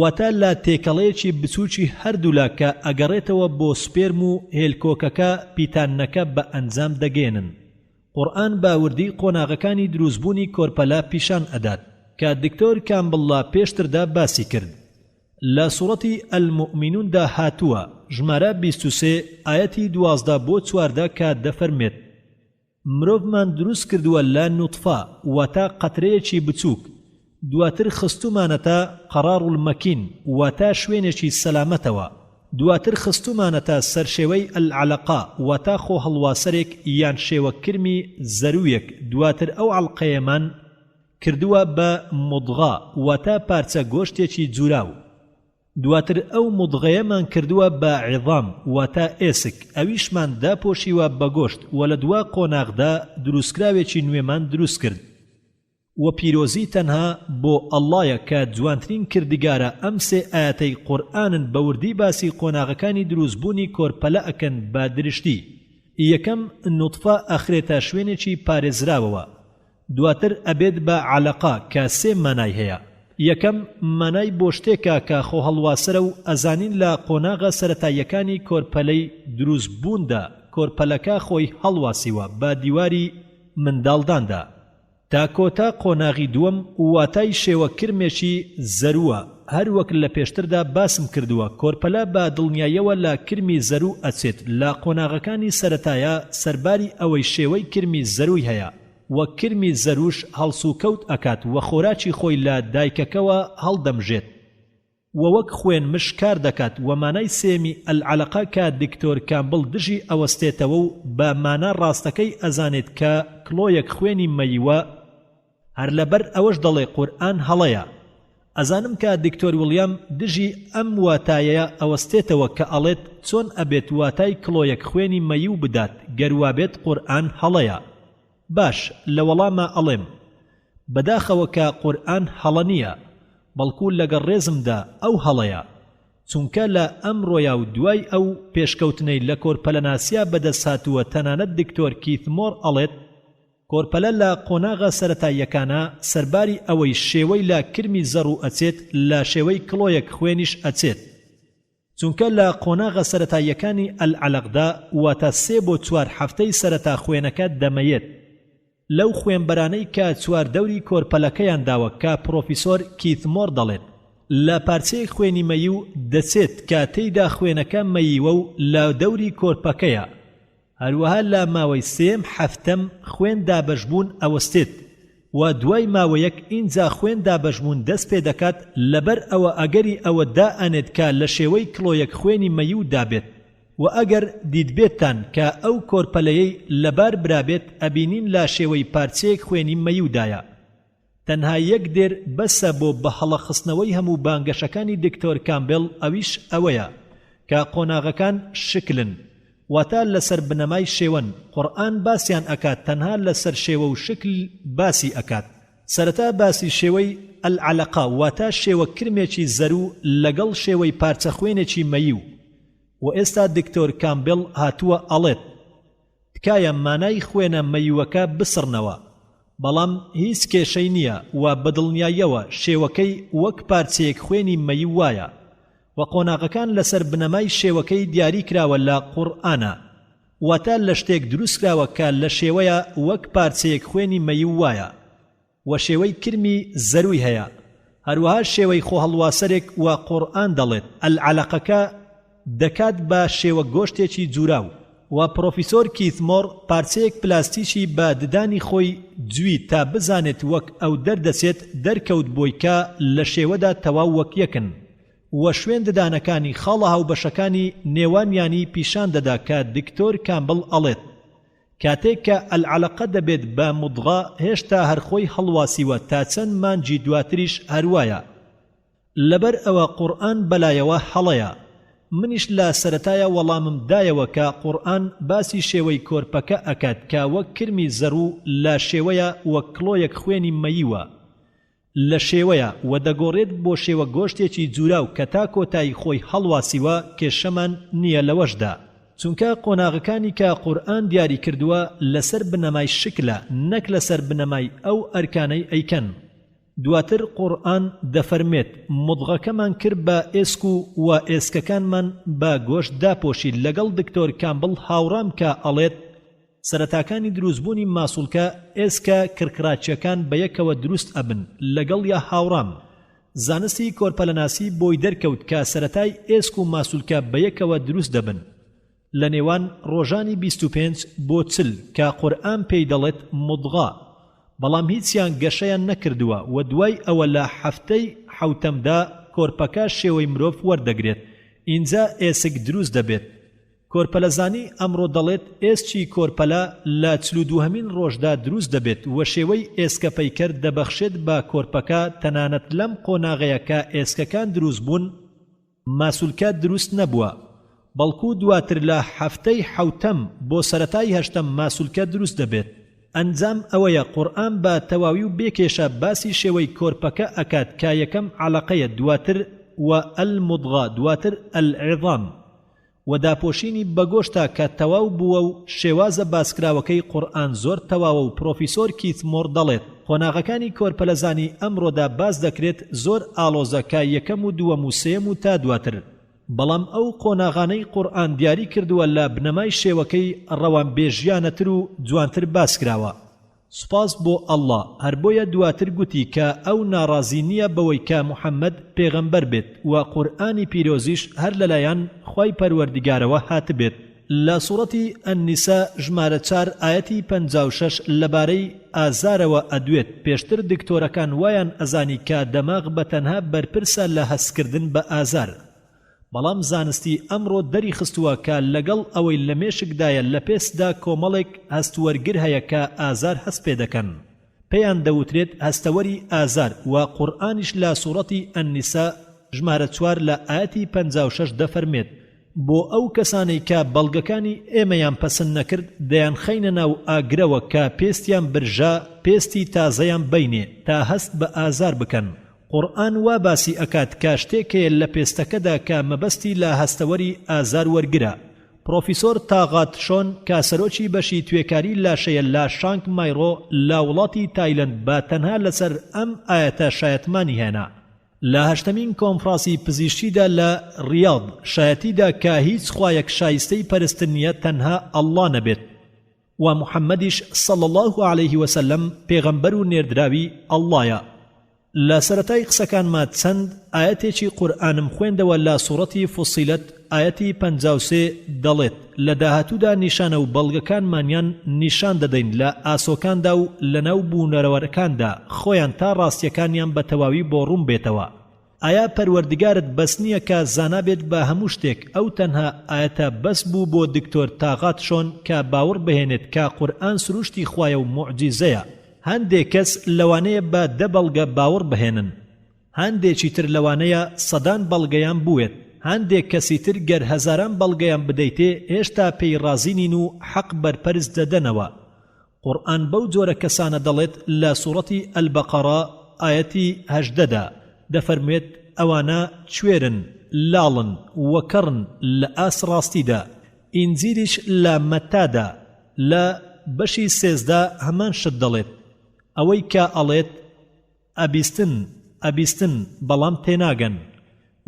واتە لە تێکەڵەیەکی بچووکی هەردوولا کە ئەگەڕێتەوە بۆ سپێرم و هێلکۆکەکە پیتاندنەکە بە ئەنجام دەگەیەنن. قورئان بە وردی قۆناغەکانی دروستبوونی کۆرپەلە پیشان ئەدات کە دکتۆر کامبڵ لە پێشتردا باسی کرد. لە سوڕەتی المومینون دا هاتووە ژمارە 23 ئایەتی 12 بۆ 14 کە دەفەرموێت. مرۆڤمان دروست کردووە لە نوتفە واتە قەترەیەکی بچووک، دواتر خستوومانەتە قرار المکین واتە شوێنێکی سەلامەتەوە، دواتر خستوومانەتە سەر شێوەی العلقە واتە خۆهەڵواسەرێک یان شێوە کرمی زەروویەک دواتر ئەو عەڵقەیەمان کردووە بە مضغە واتە پارچە گۆشتێکی جوراو. دواتر ئەو مضغەیەمان کردووە بە عظام واتە ئێسک ئەویشمان داپۆشیوە بە گۆشت وە لە دوا قۆناغدا دروستکراوێکی نوێمان دروست کرد. وە پیرۆزی تەنها بۆ اللە یە کە جوانترین کردگارە ئەم سێ ئایەتەی قورئانن بە وردی باسی قۆناغەکانی دروست بوونی کۆرپەلە ئەکەن بە درشتی یەکەم نوتفە ئەخرێتە شوێنێکی پارێزراوەوە دواتر ئەبێت بە عەلەقە کە سێ مانای هەیە یەکەم مانای بۆ شتێکە کە خۆهەڵواسەرە و ئەزانین لە قۆناغە سەرەتاییەکانی کۆرپەلەی دروست بووندا کۆرپەلەکە خۆی هەڵواسیوە بە دیواری منداڵداندا تا کۆتا قۆناغی دووەم واتای شێوە کرمێکی زەرووە، هەر وەک لە پێشتردا باسم کردووە کۆرپەلە بە دڵنیاییەوە لە کرمی زەروو ئەچێت لە قۆناغەکانی سەرەتایا سەرباری ئەوەی شێوەی کرمی زەرووی هەیە وەک کرمی زەرووش هەڵسوکەوت ئەکات وە خۆراکی خۆی لە دایکەکەوە هەڵدەمژێت. وە وەک خوێن مژ کار دەکات وە مانای سێیەمی العلقە کە دکتۆر کامبڵ دژی ئەوەستێتەوە و بە مانا ڕاستەکەی ئەزانێت کە کڵۆیەک خوێنی مەییوە هەر لەبەر ئەوەش دەڵێ قورئان هەڵەیە ئەزانم کە دکتۆر وڵیام دژی ئەم واتایەیە ئەوەستێتەوە کە ئەڵێت چۆن ئەبێت واتای کڵۆیەک خوێنی مەییو بدات گەر وابێت قورئان هەڵەیە باش لە وەڵاما ئەڵێم بەداخەوە کە قورئان هەڵە نیە بەڵکو لەگەڵ ڕێزمدا ئەو هەڵەیە چونکە لە ئەمڕۆیا و دوای ئەو پێشکەوتنەی لە کۆرپەلەناسیا بەدەست هاتووە تەنانەت دکتۆر کیث مۆر ئەڵێت کۆرپەلە لە قۆناغە سەرەتاییەکانا سەرباری ئەوەی شێوەی لە کرمی زەڕوو ئەچێت لە شێوەی کڵۆیەک خوێنیش ئەچێت. چونکە لە قۆناغە سەرەتاییەکانی العلقدا واتە سێ بۆ چوار هەفتەی سەرەتا خوێنەکە دەمەیێت لەو خوێنبەرانەی کە چواردەوری کۆرپەلەکەیان داوە کە پڕۆفیسۆر کیث مۆر دەڵێت لە پارچەیەک خوێنی مەییو دەچێت کە تێیدا خوێنەکە مەییوە و لە دەوری کۆرپەکەیە هەروەها لە ماوەی سێیەم هەفتەم خوێن دابەشبوون ئەوەستێت و دوای ماوەیەک ئینجا خوێن دابەشبوون دەست پێ دەکات لەبەر ئەوە ئەگەری ئەوە دائەنێت کە لە شێوەی کڵۆیەک خوێنی مەییو دابێت و ئەگەر دیتبێتتان کە ئەو کۆرپەلەیەی لەبار برابێت ئەبینین لە شێوەی پارچەیەک خوێنی مەییودایە. تەنها یەک دێر بەسە بۆ بە هەڵە خستنەوەی هەموو بانگەشەکانی دکتۆر کامبێڵ ئەویش ئەوەیە کە قۆناغەکان شکلن واتە لەسەر بنەمای شێوەن قورئان باسیان ئەکات تەنها لەسەر شێوە و شکل باسی ئەکات سەرەتا باسی شێوەی العلقە واتە شێوە کرمێکی زەروو لەگەڵ شێوەی پارچە خوێنێکی مەییو وە ئێستا دکتۆر کامبێڵ هاتووە ئەڵێت تکایە مانای خوێنە مەیوەکە بسڕنەوە بەڵام هیچ کێشەی نیە و بەدڵنیاییەوە شێوەکەی وەک پارچەیەک خوێنی مەیو وایە و قۆناغەکان لەسەر بنەمای شێوەکەی دیاری کراوە لە قورئانا واتە لە شتێک دروستکراوە کە لە شێوەیا وەک پارچەیەک خوێنی مەیو وایە. وە شێوەی کرمی زەرووی هەیە هەروەها شێوەی خۆهەڵواسەرێک وە قورئان دەڵێت العلقەکە دەکات بە شێوە گۆشتێکی جوراو وە پرۆفیسۆر کیث مۆر پارچەیەک پلاستیکی بە ددانی خۆی جوی تا بزانێت وەک ئەو دەردەچێت دەرکەوت بۆی کە لە شێوەدا تەواو وەک یەکن وە شوێن ددانەکانی خاڵە هاوبەشەکانی نێوانیانی پیشان دەدا کە دکتۆر کامبڵ ئەڵێت کاتێک کە العلقە دەبێت بە مضغە هێشتا هەر خۆی هەڵواسیوە تا چەند مانگی دواتریش هەروایە لەبەر ئەوە قورئان بەلایەوە هەڵەیە منیش لە سەرەتایا وەڵامم دایەوە کە قورئان باسی شێوەی کۆرپەکە ئەکات کە وەک کرمی زەڕوو لە شێوەیە وەک کڵۆیەک خوێنی مەییوە لە شێوەیە وە دەگۆڕێت بۆ شێوە گۆشتێکی جوراو کە تا کۆتایی خۆی هەڵواسیوە کێشەمان نیە لەوەشدا چونکە قۆناغەکانی کە قورئان دیاری کردووە لەسەر بنەمای شکلە نەک لەسەر بنەمای ئەو ئەرکانەی ئەیکەن دواتر قورئان دەفەرموێت مضغەکەمان کرد بە ئێسک و وە ئێسکەکانمان بە گۆشت داپۆشی لەگەڵ دکتۆر کامبڵ هاوڕام کە ئەڵێت سەرەتاکانی دروستبوونی ماسوڵکە ئێسکە کڕکڕاکیەکان بەیەکەوە دروست ئەبن، لەگەڵیا هاوڕام. زانستی کۆرپەلەناسی بۆی دەرکەوت کە سەرەتای ئێسک و ماسولکە بەیەکەوە دروست دەبن لە نێوان ڕۆژانی 25 بۆ 40 کە قورئان پێی دەڵێت مضغە بەڵام هیچیان گەشەیان نەکردووە و دوای ئەوە لە هەفتەی حەوتەمدا کۆرپەکە شێوەی مرۆڤ وەردەگرێت ئینجا ئێسک دروست دەبێت کۆرپەلەزانی ئەمڕۆ دەڵێت ئێسکی کۆرپەلە لە 42 هەمین ڕۆژدا دروست دەبێت و شێوەی ئێسکە پەیکەر دەبەخشێت بە کۆرپەکە تەنانەت لەم قۆناغەیە کە ئێسکەکان دروست بوون. ماسولکە دروست نەبووە بەڵکو دواتر لە هەفتەی حەوتەم بۆ سەرەتای هەشتەم ماسولکە دروست دەبێت. ئەنجام ئەوەیە قورئان بە تەواوی و بێ کێشە باسی شێوەی کۆرپەکە ئەکات کە یەکەم عەلەقەیە دواتر و المضغە دواتر العظام و داپۆشینی بە گۆشتە کە تەواو بووە و شێوازە باسکراوەکەی قورئان زۆر تەواوە و پرۆفیسۆر کیت مۆڕ دەڵێت قۆناغەکانی کۆرپەلەزانی ئەمڕۆدا باس دەکرێت زۆر ئاڵۆزە کە یەکەم و دووەم و سێیەم و تا دواتر بەڵام ئەو قۆناغانەی قورئان دیاری کردووە لە بنەمای شێوەکەی ڕەوانبێژیانەتر و جوانتر باسکراوە سوپاس بۆ اللە هەر بۆیە دواتر گوتی کە ئەو ناڕازی نیە بەوەی کە محمد پێغەمبەر بێت وە قورئانی پیرۆزیش هەر لەلایەن خوای پەروەردگارەوە هاتبێت. لە سوڕەتی، النساء، ژمارە چار ئایەتی 56 لەبارەی ئازارەوە ئەدوێت، پێشتر دکتۆرەکان وایان ئەزانی کە دەماغ بە تەنها بەرپرسە لە هەستکردن بە ئازار، بەڵام زانستی ئەمڕۆ دەریخستووە کە لەگەڵ ئەوەی لە مێشکدایە لە پێستدا کۆمەڵێک هەستوەرگر هەیە کە ئازار هەست پێدەکەن پێیان دەوترێت هەستەوەری ئازار وە قورئانیش لە سوڕەتی النساء ژمارە چوار لە ئایەتی 56 دەفەرمێت بۆ ئەو کەسانەی کە بەڵگەکانی ئێمەیان پەسند نەکرد دەیانخەینە ناو ئاگرەوە کە پێستیان برژا پێستی تازەیان بەینێ تا هەست بە ئازار بکەن قورئان وا باسی ئەکات کە شتێک هەیە لە پێستەکەدا کە مەبەستی لە هەستەوەری ئازار وەرگرە. پرۆفیسۆر تاغات شۆن کە سەرۆکی بەشی توێکاری لاشەیە لە شانگ مایڕۆ لە وڵاتی تایلەند بە تەنها لەسەر ئەم ئایەتە شایەتمانی هێنا. لە هەشتەمین کۆنفراسی پزیشکیدا لە ڕیاض شایەتی دا کە هیچ خوایەک شایستەی پەرستن نیە تەنها اللە نەبێت. وە محمدیش صلی اللە علیه وسلم پێغەمبەر و نێردراوی اللە یە. لە سەرەتای قسەکانما چەند ئایەتێکی قورئانم خوێندەوە لە سوڕەتی فصلت ئایەتی 53 دەڵێت لە داهاتوودا نیشانە و بەڵگەکانمانیان نیشان دەدەین لە ئاسۆکاندا و لەناو بوونەرەوەرەکاندا خۆیان تا ڕاستیەکانیان بە تەواوی بۆ ڕوون بێتەوە ئایا پەروەردگارت بەس نیە کە زانا بێت بە هەموو شتێک ئەو تەنها ئایەتە بەس بوو بۆ دکتۆر تاغات شۆن کە باوڕ بهێنێت کە قورئان سروشتی خوایە و موعجیزەیە هەندێ کەس لەوانەیە بە دە بەڵگە باوڕ بهێنن هەندێکی تر لەوانەیە سەدان بەڵگەیان بوێت هەندێک کەسی تر گەر هەزاران بەڵگەیان بدەیتێ هێشتا پێی ڕازی نین و حەق بەرپەرچ دەدەنەوە قورئان بەو جۆرە کەسانە دەڵێت لە سوڕەتی البقرە ئایەتی 18 دا دەفەرموێت ئەوانە کوێرن لاڵن و کەڕن لە ئاست ڕاستیدا ئینجیلیش لە مەتادا لە بەشی 13 هەمان شت دەڵێت ئەوەی کە ئەڵێت ئەبیستن، ئەبیستن، بەڵام تێناگەن.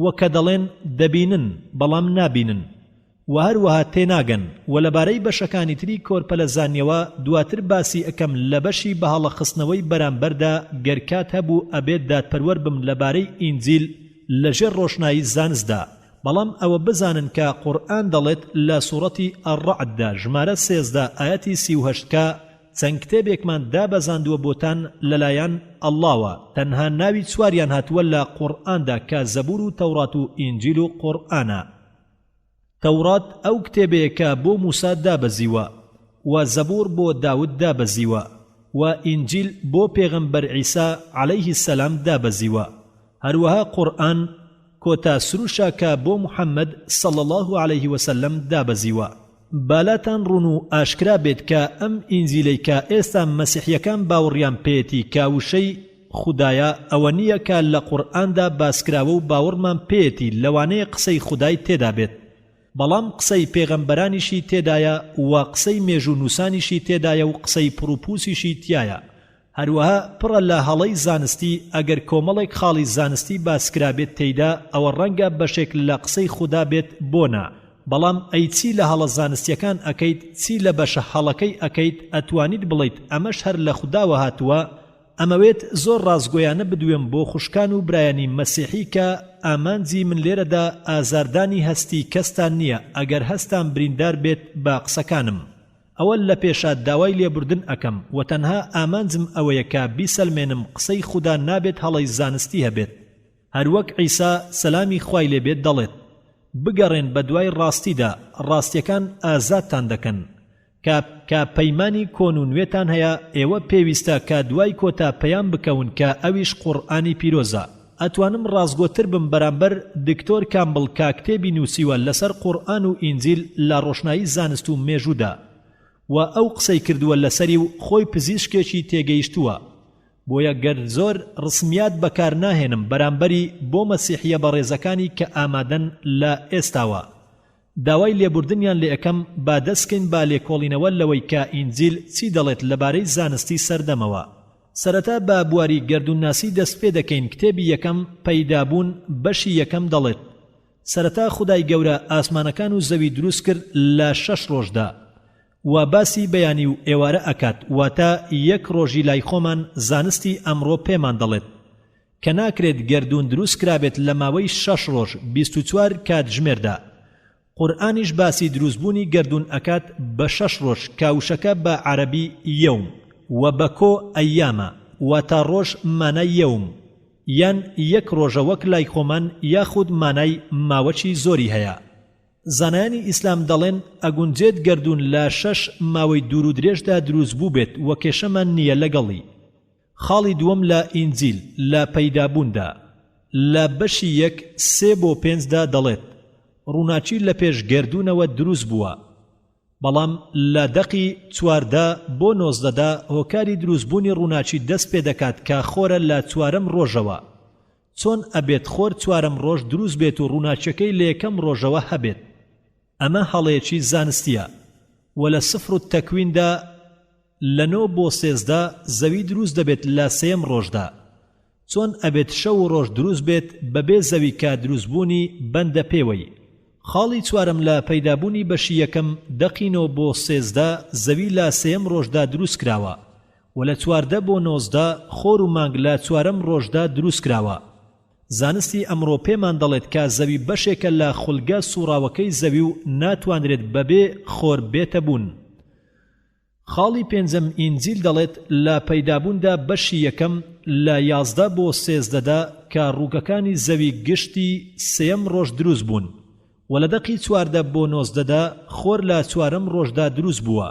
وە کە دەڵێن، دەبینن، بەڵام نابینن. وە هەروەها تێناگەن. وە لەبارەی بەشەکانی تری کۆرپەلەزانیەوە دواتر باسی ئەکەم لە بەشی بەهەڵە خستنەوەی بەرامبەردا گەر کات هەبوو ئەبێت دادپەروەر بم لەبارەی ئینجیل لەژێر ڕۆشنایی زانستدا بەڵام ئەوە بزانن کە قورئان دەڵێت لە سوڕەتی الرعد دا ژمارە 13 ئایەتی 38 کە چەند کتێبێکمان دابەزاندووە بۆتان لەلایەن اللە وە، تەنها ناوی چواریان هاتووە لە قورئاندا کە زەبور و تەورات و ئینجیل و قورئانە. تەورات ئەو کتێبەیە کە بۆ موسا دابەزیوە، وە زەبور بۆ داود دابەزیوە، وە ئینجیل بۆ پێغەمبەر عیسا علیه السلام دابەزیوە، هەروەها قورئان کۆتا سروشە کە بۆ محمد صلی اللە علیه وسلم دابەزیوە. با لاتان ڕوون و ئاشکرا بێت کە ئەم ئینجیلەی کە ئێستا مەسیحیەکان باوڕیان پێیەتی کە وشەی خودایە ئەوە نیە کە لە قورئاندا باسکراوە و باوڕمان پێیەتی لەوانەیە قسەی خودای تێدا بێت بەڵام قسەی پێغەمبەرانیشی تێدایە وە قسەی مێژوو نوسانیشی تێدایە و قسەی پڕوپوسیشی تیایە هەروەها پڕە لە هەڵەی زانستی، ئەگەر کۆمەڵێک خاڵی زانستی باسکرابێت تێیدا ئەوە ڕەنگە بەشێک لە قسەی خودا بێت بۆ نا، بەڵام ئەی چی لە هەڵە زانستیەکان ئەکەیت چی لە بەشە هەڵەکەی ئەکەیت ئەتوانیت بڵێیت ئەمەش هەر لە خوداوە هاتووە؟ ئەمەوێت زۆر ڕاستگۆیانە بدوێم بۆ خوشکان و برایانی مەسیحی کە ئامانجی من لێرەدا ئازاردانی هەستی کەستان نیە ئەگەر هەستان بریندار بێت بە قسەکانم ئەوە لە پێشا داوای لێبوردن ئەکەم وە تەنها ئامانجم ئەوەیە کە بیسەلمێنم قسەی خودا نابێت هەڵەی زانستی هەبێت هەروەک عیسا سەلامی خوای لێ بێت دەڵێت بگەڕێن بەدوای ڕاستیدا ڕاستیەکان ئازادتان دەکەن کە کە پەیمانی کۆن و نوێتان هەیە ئێوە پێویستە کە دوای کۆتا پەیام بکەون کە ئەویش قوڕئانی پیرۆزە. ئەتوانم ڕاستگۆتر بم بەرامبەر دکتۆر کامبڵ کە کتێبی نووسیوە لەسەر قوڕئان و ئینجیل لە ڕۆشنایی زانست و مێژوودا وە ئەو قسەی کردووە لەسەری و خۆی پزیشکێکی تێگەیشتووە بۆیە گەر زۆر ڕسمیات بەکار ناهێنم بەرامبەری بۆ مەسیحیە بەڕێزەکانی کە ئامادەن لە ئێستاوە داوای لێبوردنیان لێ ئەکەم با دەست کەین بە لێکۆڵینەوە لەوەی کە ئینجیل چی دەڵێت لەبارەی زانستی سەردەمەوە. سەرەتا بە بواری گەردوونناسی دەست پێ دەکەین کتێبی یەکەم پەیدابوون بەشی یەکەم دەڵێت سەرەتا خودای گەورە ئاسمانەکان و زەوی دروست کرد لە شەش ڕۆژدا و باسی بەیانی و ئێوارە ئەکات واتە یەک ڕۆژی لای خۆمان زانستی ئەمڕۆ پێمان دەڵێت کە ناکرێت گەردوون دروست کرابێت لە ماوەی شەش ڕۆژ 24 کاتژمێردا قورئانیش باسی دروست بوونی گەردوون ئەکات بە شەش ڕۆژ کە وشەکە بە عەرەبی یوم و بە کۆ ئەیامە واتە ڕۆژ مانای یوم یان یەک ڕۆژە وەک لای خۆمان یاخود مانای ماوەکی زۆری هەیە. زانایانی ئیسلام دەڵێن ئەگونجێت گەردوون لە شەش ماوەی دوور و درێژدا دروست بووبێت و کێشەمان نییە لەگەڵی. خاڵی دووەم لە ئینجیل لە پەیدابووندا لە بەشی یەک سێ بۆ پێنجدا دەڵێت ڕووناکی لە پێش گەردوونەوە دروست بووە بەڵام لە دەقی 14 بۆ نۆزدەدا هۆکاری دروستبوونی ڕووناکی دەست پێ دەکات کە خۆرە لە چوارەم ڕۆژەوە چۆن ئەبێت خۆر چوارەم ڕۆژ دروست بێت و ڕووناکیەکەی لە یەکەم ڕۆژەوە هەبێت؟ ئەمە هەڵەیەکی زانستیە. وە لە سفر التکوین دا لە نۆ بۆ 13 زەوی دروست دەبێت لە سێیەم ڕۆژدا. چۆن ئەبێت شەو و ڕۆژ دروست بێت بەبێ زەوی کە دروست بوونی بەندە پێوەی. خاڵی چوارەم لە پەیدابوونی بەشی یەکەم دەقی نۆ بۆ 13 زەوی لە سێیەم ڕۆژدا دروست کراوە. وە لە 14 بۆ 19 خۆر و مانگ لە چوارەم ڕۆژدا دروست کراوە. زانستی ئەمڕۆ پێمان دەڵێت کە زەوی بەشێکە لە خولگە سوڕاوەکەی زەوی و ناتوانرێت بەبێ خۆر بێتە بوون. خاڵی پێنجەم ئینجیل دەڵێت لە پەیدابووندا بەشی یەکەم لە 11 بۆ 13 دا کە ڕووگەکانی زەوی گشتی سێیەم ڕۆژ دروست بوون و لە دەقی 14 بۆ 19 دا خۆر لە چوارەم ڕۆژدا دروست بووە.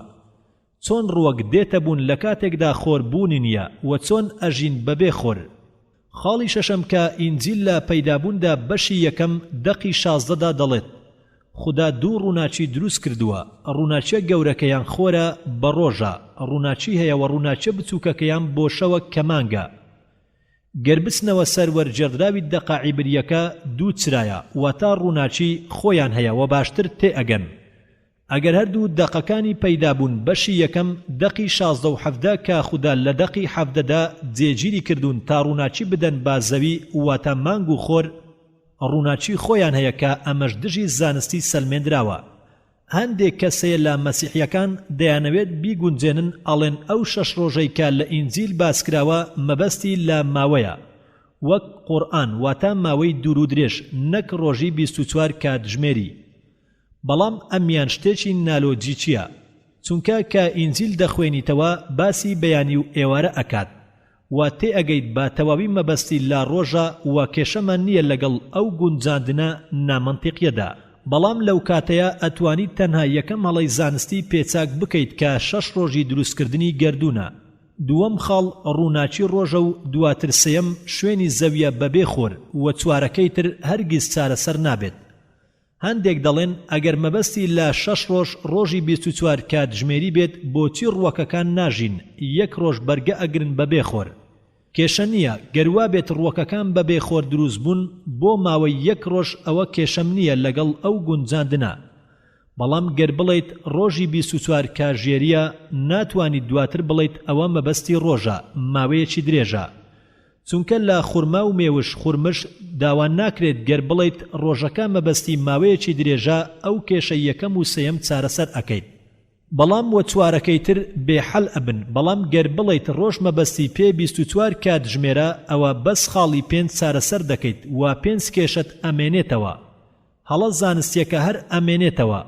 چۆن ڕووەک دێتە بوون لە کاتێکدا خۆر بوونی نییە وە چۆن ئەژین بەبێ خۆر؟ خاڵی شەشەم کە ئینجیل لە پەیدابووندا بەشی یەکەم دەقی 16 دا دەڵێت خودا دوو ڕووناکی دروست کردووە ڕووناکیە گەورەکەیان خۆرە بە ڕۆژە ڕووناکی هەیە وە ڕووناکیە بچووکەکەیان بۆ شەوە کە مانگە گەر بچنەوە سەر وەرگێڕدراوی دەقە عیبریەکە دوو چرایە واتا ڕووناکی خۆیان هەیە وە باشتر تێئەگەن ئەگەر هەردوو دەقەکانی پەیدابوون بەشی یەکەم دەقی 16 و 17 کە خودا لە دەقی 17 دا جێگیری کردوون تا ڕووناکی بدەن با زەوی واتە مانگ و خۆر ڕووناکی خۆیان هەیە کە ئەمەش دژی زانستی سەلمێندراوە هەندێک کەس هەیە لە مەسیحیەکان دەیانەوێت بیگونجێنن ئەڵێن ئەو شەش ڕۆژەی کە لە ئینجیل باسکراوە مەبەستی لە ماوەیە وەک قورئان واتە ماوەی دوورودرێژ نەک ڕۆژی 24 کاتژمێری بەڵام ئەمیان شتێکی نالۆجیکیە چونکە کە ئینجیل دەخوێنیتەوە باسی بەیانی و ئێوارە ئەکات وا تێئەگەیت بە تەواوی مەبەستی لە ڕۆژە وە کێشەمان نیە لەگەڵ ئەو گونجاندنە نامەنتیقیەدا بەڵام لەوکاتەیا ئەتوانیت تەنها یەکەم هەڵەی زانستی پێ چاک بکەیت کە شەش ڕۆژی دروستکردنی گەردوونە دووەم خاڵ ڕووناکی ڕۆژە و دواتر سێیەم شوێنی زەویە بەبێ خۆر وە چوارەکەی تر هەرگیز چارەسەر نابێت هەندێک دەڵێن ئەگەر مەبەستی لە شەش ڕۆژ ڕۆژی 24 کاتژمێری بێت بۆچی ڕووەکەکان ناژین یەک ڕۆژ بەرگە ئەگرن بەبێ خۆر؟ کێشە نییە گەر وابێت ڕووەکەکان بەبێ خۆر دروست بوون بۆ ماوەی یەک ڕۆژ ئەوە کێشەم نییە لەگەڵ ئەو گونجاندنە بەڵام گەر بڵێیت ڕۆژی 24 کاژێریە ناتوانیت دواتر بڵێیت ئەوە مەبەستی ڕۆژە ماوەیەکی درێژە چونکە لە خورما و مێوژ خورمش داوا ناکرێت گەر بڵێیت ڕۆژەکە مەبەستی ماوەیەکی درێژە ئەو کێشەی یەکەم و سێیەم چارەسەر ئەکەیت بەڵام وە چوارەکەی تر بێ حەل ئەبن بەڵام گەر بڵێیت ڕۆژ مەبەستی پێ 24 کاتژمێرە ئەوە بەس خاڵی پێنج چارەسەر دەکەیت وە پێنج کێشەت ئەمێنێتەوە هەڵە زانستیەکە هەر ئەمێنێتەوە،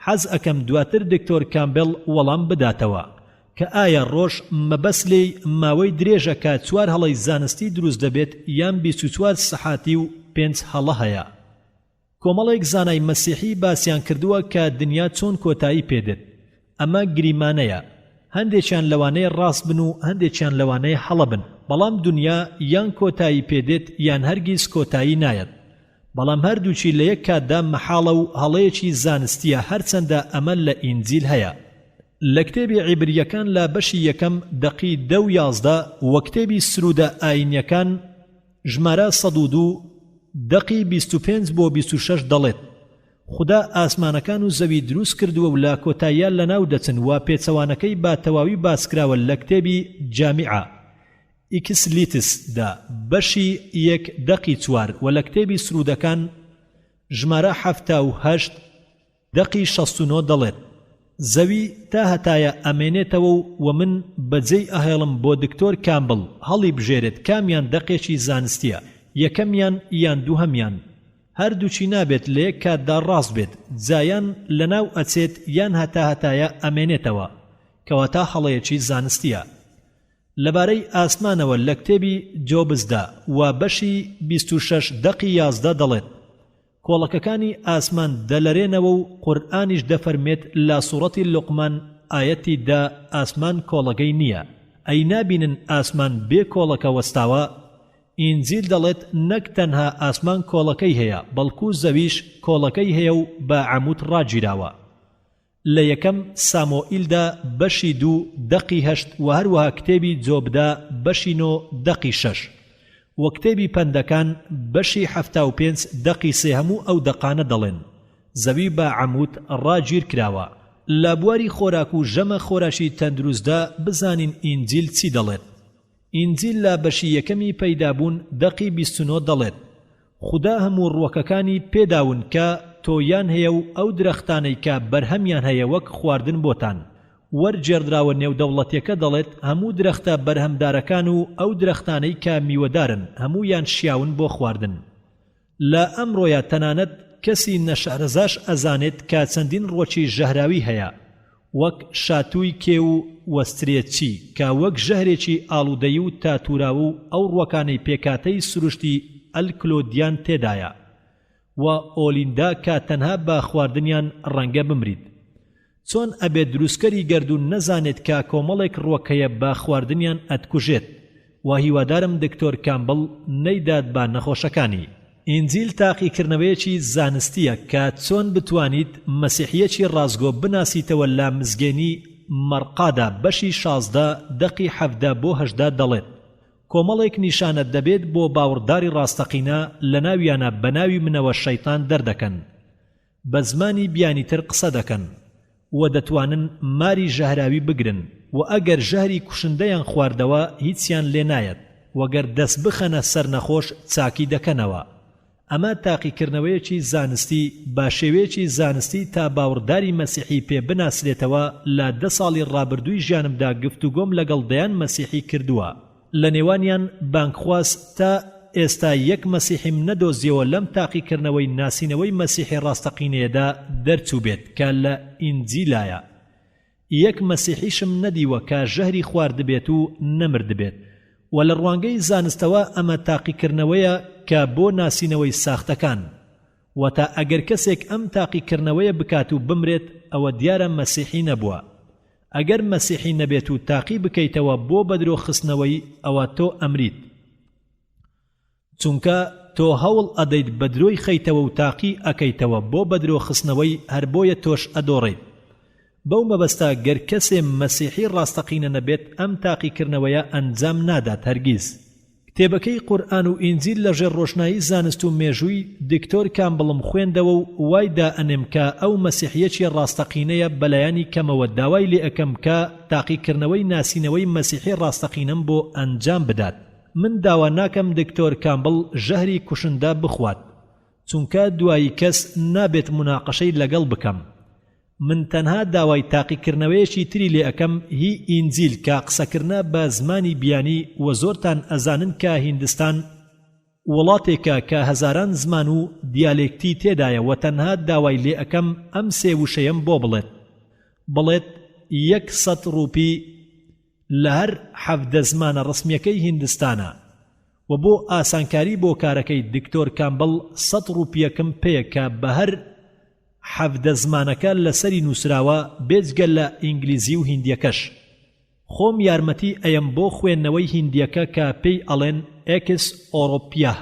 حەز ئەکەم دواتر دکتۆر کامبێڵ وەڵام بداتەوە کە ئایا ڕۆژ مەبەست لێی ماوەی درێژە کە چوار هەڵەی زانستی دروست دەبێت یان 24 سەحاتی و پێنج هەڵە هەیە. کۆمەڵێک زانای مەسیحی باسیان کردووە کە دنیا چۆن کۆتایی پێدێت. ئەمە گریمانەیە. هەندێکیان لەوانەیە ڕاست بن و هەندێکیان لەوانەیە هەڵە بن، بەڵام دونیا یان کۆتایی پێ دێت یان هەرگیز کۆتایی نایەت. بەڵام هەردووکی لە یەک کاتدا مەحاڵە و هەڵەیەکی زانستییە هەرچەندە ئەمە لە ئینجیل هەیە. لە کتێبی عیبرییەکان لە بەشی یەکەم دەقی دە و 11 و کتێبی سروودە ئایینیەکان ژمارە 102 دەقی 25 بۆ 26 دەڵێت خودا ئاسمانەکان و زەوی دروست کردووە و لە کۆتاییا لەناو دەچن و پێچەوانەکەی بە تەواوی باسکراوە لە کتێبی جامیعە ئیکسلیتس دا بەشی یەک دەقی چوار و لە کتێبی سروودەکان ژمارە 78 دەقی 69 دەڵێت زەوی تا هەتایە ئەمێنێتەوە و وە من بەجێی ئەهێڵم بۆ دکتۆر کامبڵ هەڵیبژێرێت کامیان دەقێکی زانستیە یەکەمیان یان دووهەمیان هەردووکی نابێت لە یەک کاتدا ڕاست بێت جا یان لەناو ئەچێت یان هەتاهەتایە ئەمێنێتەوە کەواتە هەڵەیەکی زانستیە لەبارەی ئاسمانەوە لە کتێبی جۆبزدا و بەشی 26 دەقی 11 دەڵێت کۆڵەکەکانی ئاسمان دەلەرێنەوە و قورئانیش دەفەرمێت لە سوڕەتی لوقمان ئایەتی دە ئاسمان کۆڵەگەی نییە ئەی نابینن ئاسمان بێ کۆڵەکە وەستاوە ئینجیل دەڵێت نەک تەنها ئاسمان کۆڵەکەی هەیە بەڵکو زەویش کۆڵەکەی هەیە و بە عەمود ڕاگیراوە لە یەکەم سامۆئیلدا بەشی دوو دەقی هەشت وە هەروەها کتێبی جۆبدا بەشی نۆ دەقی شەش وە کتێبی پەندەکان بەشی 75 دەقی سێ هەموو ئەو دەقانە دەڵێن زەوی بە عەمود ڕاگیر کراوە. لە بواری خۆراک و ژەمە خۆراکی تەندروستدا بزانین ئینجیل چی دەڵێت. ئینجیل لە بەشی یەکەمی پەیدابوون دەقی 29 دەڵێت، خودا هەموو ڕووەکەکانی پێداون کە تۆویان هەیە و ئەو درەختانەی کە بەرهەمیان هەیە وەک خواردن بۆتان. وەرگێڕدراوە نێودەوڵەتیەکە دەڵێت هەموو درەختە بەرهەمدارەکان و ئەو درەختانەی کە میوەدارن هەموویان شیاون بۆ خواردن. لە ئەمڕۆیا تەنانەت کەسی نەشارەزاش ئەزانێت کە چەندین ڕوەکی ژەهراوی هەیە وەک شاتووی کێو و وەسترێچی کە وەک ژەهرێکی ئاڵوودەی و تاتوراوە و ئەو ڕوەکانەی پێکهاتەی سروشتی ئەلکلۆدیان تێدایە و ئۆلیندا کە تەنها بە خواردنیان ڕەنگە بمریت. چۆن ئەبێت دروستکەری گەردوون نەزانێت کە کۆمەڵێک ڕوەک هەیە بە خواردنیان ئەتکوژێت وا هیوادارم دکتۆر کامبڵ نەیدات بە نەخۆشەکانی. ئینجیل تاقیکردنەوەیەکی زانستیە کە چۆن بتوانیت مەسیحیەکی ڕاستگۆ بناسیتەوە لە مزگێنی مەرقادا بەشی 16 دەقی 17 بۆ 18 دەڵێت کۆمەڵێک نیشانە دەبێت بۆ باوڕداری ڕاستەقینە لەناویانە بەناوی منەوە شەیتان دەردەکەن بە زمانی بیانیتر قسە دەکەن و دەتوانن ماری ژەهراوی بگرن و ئەگەر ژەهری کوشندەیان خواردەوە هیچیان لێ نایەت و گەر دەست بخەنە سەر نەخۆش چاکی دەکەنەوە. ئەمە تاقیکردنەوەیەکی زانستی بە شێوەیەکی زانستی تا باوڕداری مەسیحی پێ بناسرێتەوە لە دە ساڵی ڕابردووی ژیانمدا گفتوگۆم لەگەڵ دەیان مەسیحی کردووە لە نێوانیان بانگخواز تا ئێستا یەک مەسیحیم نەدۆزیەوە لەم تاقیکردنەوەی ناسینەوەی مەسیحی ڕاستەقینەیەدا دەرچووبێت کە لە ئینجیلایە. یەک مەسیحیشم نەدیوە کە ژەهری خواردبێت و نەمردبێت. وە لە ڕوانگەی زانستەوە ئەمە تاقیکردنەوەیە کە بۆ ناسینەوەی ساختەکان. واتە ئەگەر کەسێک ئەم تاقیکردنەوەیە بکات و بمرێت ئەوە دیارە مەسیحی نەبووە. ئەگەر مەسیحی نەبێت و تاقی بکەیتەوە بۆ بەدرۆ خستنەوەی ئەوە تۆ ئەمریت. چونکە تۆ هەوڵ ئەدەیت بەدرۆی خەیتەوە و تاقی ئەکەیتەوە بۆ بەدرۆ خستنەوەی هەر بۆیە تۆش ئەدۆڕێیت. بەو مەبەستە گەر کەسێ مەسیحی ڕاستەقینە نەبێت ئەم تاقیکردنەوەیە ئەنجام نادات هەرگیز. کتێبەکەی قورئان و ئینجیل لە ژێر ڕۆشنایی زانست و مێژووی دکتۆر کامبڵم خوێندەوە و وای دائەنێم کە ئەو مەسیحیەکی ڕاستەقینەیە بەلایەنی کەمەوە داوای لێ ئەکەم کە تاقیکردنەوەی ناسینەوەی مەسیحی ڕاستەقینەم بۆ ئەنجام بدات من داوا ناکەم دکتۆر کامبڵ ژەهری کوشندە بخوات چونکە دوایی کەس نابێت موناقەشەی لەگەڵ بکەم من تەنها داوای تاقیکردنەوەیەکی تری لێ ئەکەم هی ئینجیل کە قسەکردنە بە زمانی بیانی وە زۆرتان ئەزانن کە هیندستان وڵاتێکە کە هەزاران زمان و دیالێکتی تێدایە وە تەنها داوای لێ ئەکەم ئەم سێ وشەیەم بۆ بڵێت بڵێت یەک سەت ڕوپی لە هەر 17 زمانە ڕەسمیەکەی هیندستانە وە بۆ ئاسانکاری بۆ کارەکەی دکتۆر کامبڵ سەت ڕوپیەکم پێیە کە بە هەر 17 زمانەکە لەسەری نوسراوە بێجگە لە ئینگلیزی و هیندیەکەش. خۆم یارمەتی ئەیەم بۆ خوێندنەوەی هیندیەکە کە پێی ئەڵێن ئێکس ئۆڕۆپیاه